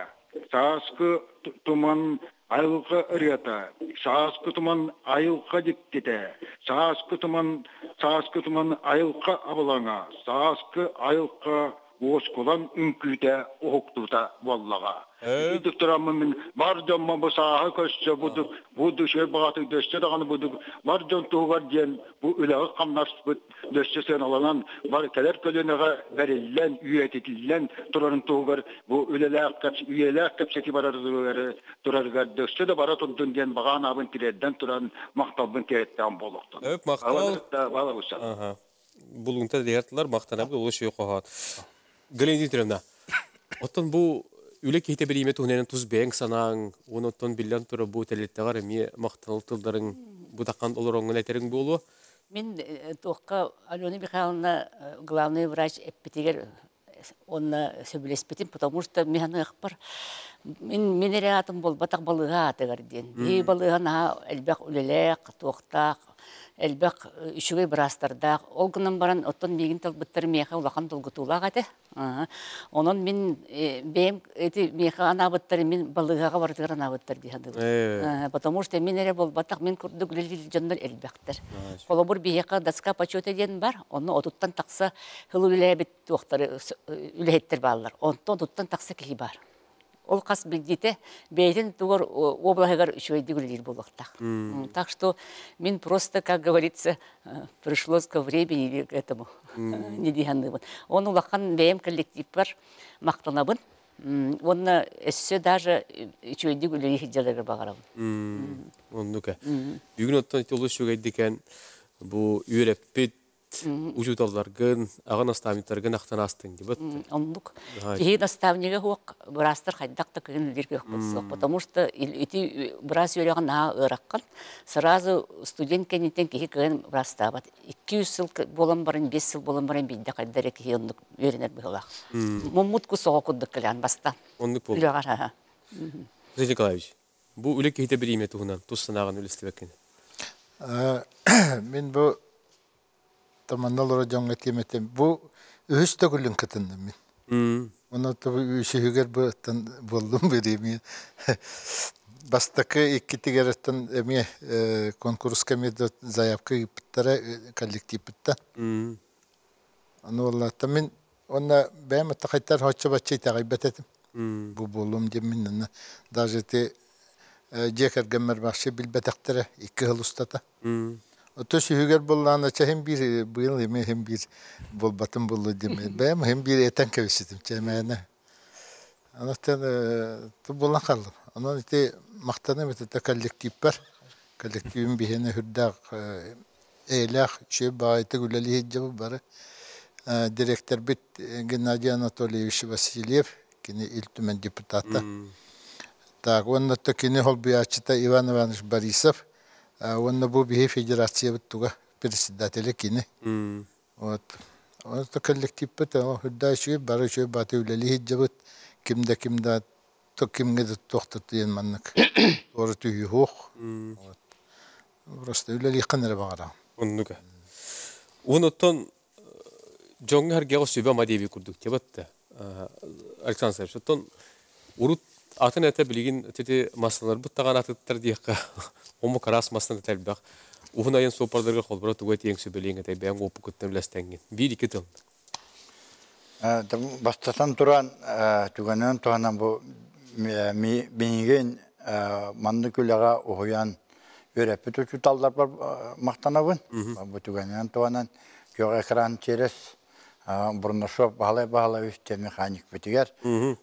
[SPEAKER 11] сааскы туман айылҕа ырыата, сааскы туман айылҕа дьиктитэ, сааскы туман сааскы туман айылҕа абылаҥа, сааскы айылҕа уоскулаҥ үҥкүүтэ уһуктуута буоллаҕа. Итинник тураммын мин бар дьоммун бу сааһы көрсө бу бу үчүгэй баҕатык дөссө даҕаны бу бар дьон туһугар диэн бу үлэҕэ хамнаспыт дөссө сыаналанан бар кэлэр көлүөнэҕэ бэриллэн үйэтитиллэн турарын туһугар бу үлэлээх үйэлээх кэпсэтии барар турарыгар дөссө да бара турдун диэн баҕа анаабын тириэрдэн туран махталбын тиэрттэҕим буолуохтун.
[SPEAKER 1] Өп махтал. Булунта диһертылар махтанабыт олус үчүгэй хоһоон. Галина Дмитриевна, оттон бу үлэ киһитэ бириимэ туһунан тус бэйэҥ санааҥ, уонна оттон биллэн турар бу тэрилтэҕэр эмиэ махтанал тылларыҥ бу таххан олороҥҥун этэриҥ буолуо.
[SPEAKER 2] Мин туохха Алена Михайловна главный врач эппитигэр уонна сөбүлэспитим, потому что мин аныахпар мин мин эрэ аатым буолбатах балыыһа аатыгар диэн. Биһиги балыыһа наһаа элбэх үлэлээх, туохтаах. Элбэх үчүгэй быраастардаах. Ол гынан баран, оттон миигин талбыттар миэхэ улахан долгутуулаах этэ. Онон мин бэйэм эти миэхэ анаабыттар, мин балыыһаҕа барытыгар анаабыттар дии саныыбын. Потому что мин эрэ буолбатах, мин курдук үлэлиир дьоннор элбэхтэр. Холобур, биһиэхэ доска почета диэн бар, онно отуттан тахса сыл үлэлээбит туохтары үлэһиттэр бааллар. Онтон отуттан тахса киһи баар. Ол хас билдиитэ бэйэтин тугар облаһыгар үчүгэйдик үлэлиир буолуохтаах. Так что мин просто, как говорится, пришлось ко времени к этому не дии саныыбын. Он улахан бэйэм коллективпар махтанабын. Уонна өссө даже үчүгэйдик үлэлии сылдьалларыгар баҕарабын.
[SPEAKER 1] Оннук. Бүгүн оттон ити олус үчүгэйдикэн бу үөрэппит учууталларгын, аҕа наставниктаргын ахтан аастыҥ дибит.
[SPEAKER 2] Оннук. Киһи наставнига суох быраастар хайдах да кыһын үлэлиир кыахпыт суох. Потому что ити быраас үөрэҕин наһаа ыараххан. Сразу студент кэнниттэн киһи кыайан быраастаабат. 200 сыл буолан баран, 5 сыл буолан баран биирдэ хайда эрэ киһи оннук үөрэнэр быһыылаах. Муммут кус оҕо курдук кэлэн бастаан.
[SPEAKER 1] Оннук буолбут.
[SPEAKER 2] Үлэҕэр.
[SPEAKER 1] Василий Николаевич, бу үлэ киһитэ бириимэ туһунан тус санааҕын үллэстибэккин.
[SPEAKER 5] Мин бу Таманна олорор дьоҥҥо этиэм этим. Бу үһүс төгүлүн кытынным мин. Онон үсүһүгэр бу буоллум бириэмийэ. Бастакы иккитигэр эмиэ конкурска эмиэ да заявка ыыппыттара коллективпыттан. Аны уоллааттан мин уонна бэйэм аттахайтар хоччо-бачча итэҕэйбэт этим. Бу буолуом диэн мин аны даже ити дьиэ кэргэммэр вообще билбэтэхтэрэ икки сыл устата. Ото сүһүгэр буоллаҕына чэ иһин биир быйыл эмиэ иһин биир буолбатын буолла диэм бэйэм иһин биир этэн кэбиспитим чэ мээнэ. Онон буолан хааллым. Онон ити махтаным ититэ коллективпэр. Коллективим биһиэнэ сүрдээх эйэлээх үчүгэй баҕайытык үлэлии сылдьабыт бары. Дириэктэрбит Геннадий Анатольевич Васильев, кини Ил Түмэн депутата. Так, уонна кини холбуйааччыта Иван Иванович Борисов, уонна бу биһи федерациябыт туга председателэ кини. Вот. Онто коллективпыт үрдэ үчүгэй, бары үчүгэй бааты үлэлии сылдьабыт. Ким да ким да кимҥэ да туохта диэн маннык туора түһүү суох. Вот. Просто үлэлиэххин эрэ баҕараҕын.
[SPEAKER 1] Оннук. Онуттан дьоҥҥо сэргэҕэ сүбэ-ама диэбит курдук дебатта. Александр Савич, оттон урут атын этэ билигин ити массаларбыт таҕан атыттар диэххэ омук араас массана элбэх. Уһун айан суоппардарга холборо тугу этиэҥ сүбэлиэҥ этэй бэйэҥ уопуккуттан үлэстэҥҥин. Биир-икки тыл.
[SPEAKER 3] Бастатан туран, түгэнинэн туһанан бу миигин маннык үлэҕэ уһуйан үөрэппит учууталларбар махтанабын. Бу түгэнинэн туһанан күөх экран через Бурнашов Баһылай Баһылаевич диэн механикпытыгар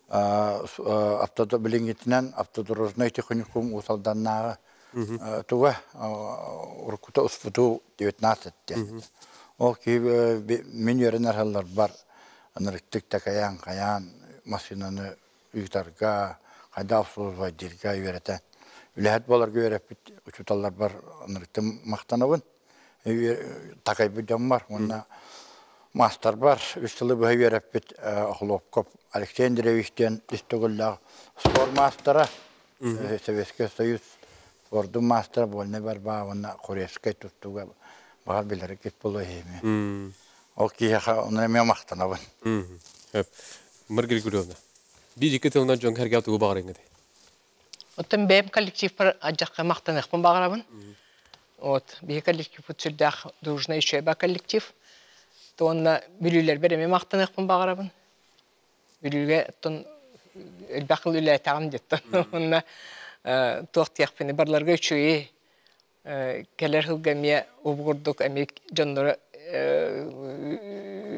[SPEAKER 3] авто билиҥҥитинэн автодорожнай техникум Уус Алданнааҕы туга уруккута успуту 19 диэн. Ол киһи мин үөрэнэр сылларбар ынырыктык такайан хайаан массыынаны ыытарга, хайдах обслуживайдыырга үөрэтэн үлэһит буоларга үөрэппит учууталларбар ынырыктым махтанабын. Такайбыт дьоммор уонна маастарбар үс сылы быһа үөрэппит Охлопков Алексей Андреевич диэн үс төгүллээх спорт маастара, Советский Союз спордун маастара, вольный борьба уонна Курецкай тустууга баҕар билэргит буолуо иһими. Ол киһиэхэ ону эмиэ махтанабын.
[SPEAKER 1] Маргарита Григорьевна, биир-икки тылынан дьон кэргээ тугу баҕарыҥ этэй?
[SPEAKER 4] Оттон бэйэм коллективпар адьахха махтаныахпын баҕарабын. Вот, биһи коллективпыт сүрдээх дружный үчүгэйбэ коллектив. Уонна бүлүүлэрбэр эмиэ махтаныахпын баҕарабын. Бүлүүгэ оттон элбэх ыл үлэлээтэҕим диэттэн. Уонна туох диэхпиний, барыларга үчүгэйи кэлэр сылга эмиэ убугурдук эмиэ дьонноро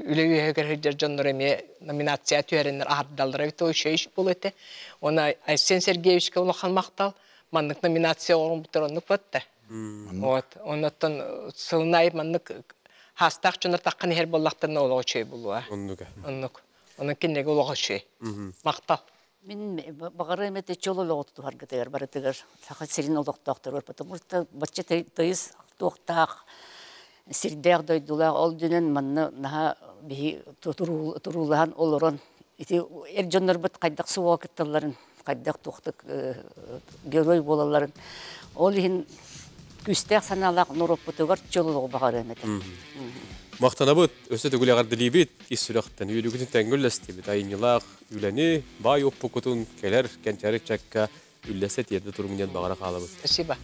[SPEAKER 4] үлэ үөһүгэр сылдьар дьонноро эмиэ номинация түһэрэннэр аһардаллара эбит үчүгэй буолуо этэ. Уонна Айсен Сергеевичка улахан махтал маннык номинация оҥорбуттар оннук батта. Вот оннуттан сылын аайы маннык хаастаах дьоннор таххан иһэр буоллахтарына олоҕо үчүгэй буолуо.
[SPEAKER 1] Оннук.
[SPEAKER 4] Оннук. Онон кинилэргэ олоҕо үчүгэй. Махтал.
[SPEAKER 2] Мин баҕарыам этэ чөл олоҕу тутуһаргытыгар барытыгар Саха сирин олохтоохторугар, потому что бачча тыйыс туохтаах сирдээх дойдулаах ол дьүнэн манна наһаа биһи туруулаһан олорон ити эр дьоннорбут хайдах суоҕа кытталларын хайдах туохтук герой буолалларын ол иһин Күүстээх санаалаах норуоппутугар чөл олоҕу баҕарыам этэ.
[SPEAKER 1] Махтанабыт, өссө төгүл эҕэрдэлиибит, ис сүрэхтэн үөрүүгүтүн тэҥҥэ үллэстибит айымньылаах үлэни, баай оппукутун кэлэр кэнчээри ыччакка үллэстэ тиэрдэ туруҥ диэн баҕара хаалабыт.
[SPEAKER 4] Спасибо.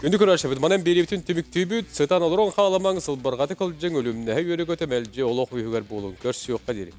[SPEAKER 1] Күндү көрөөччүбүт, манан биэриибитин түмүктүүбүт, сытан олорон хааламаҥ, сылбарҕаты кылдьыҥ, үлүмнэһэ үөрэ-көтө мэлдьи олох үһүгэр буолуҥ, көрсүөххэ диэри.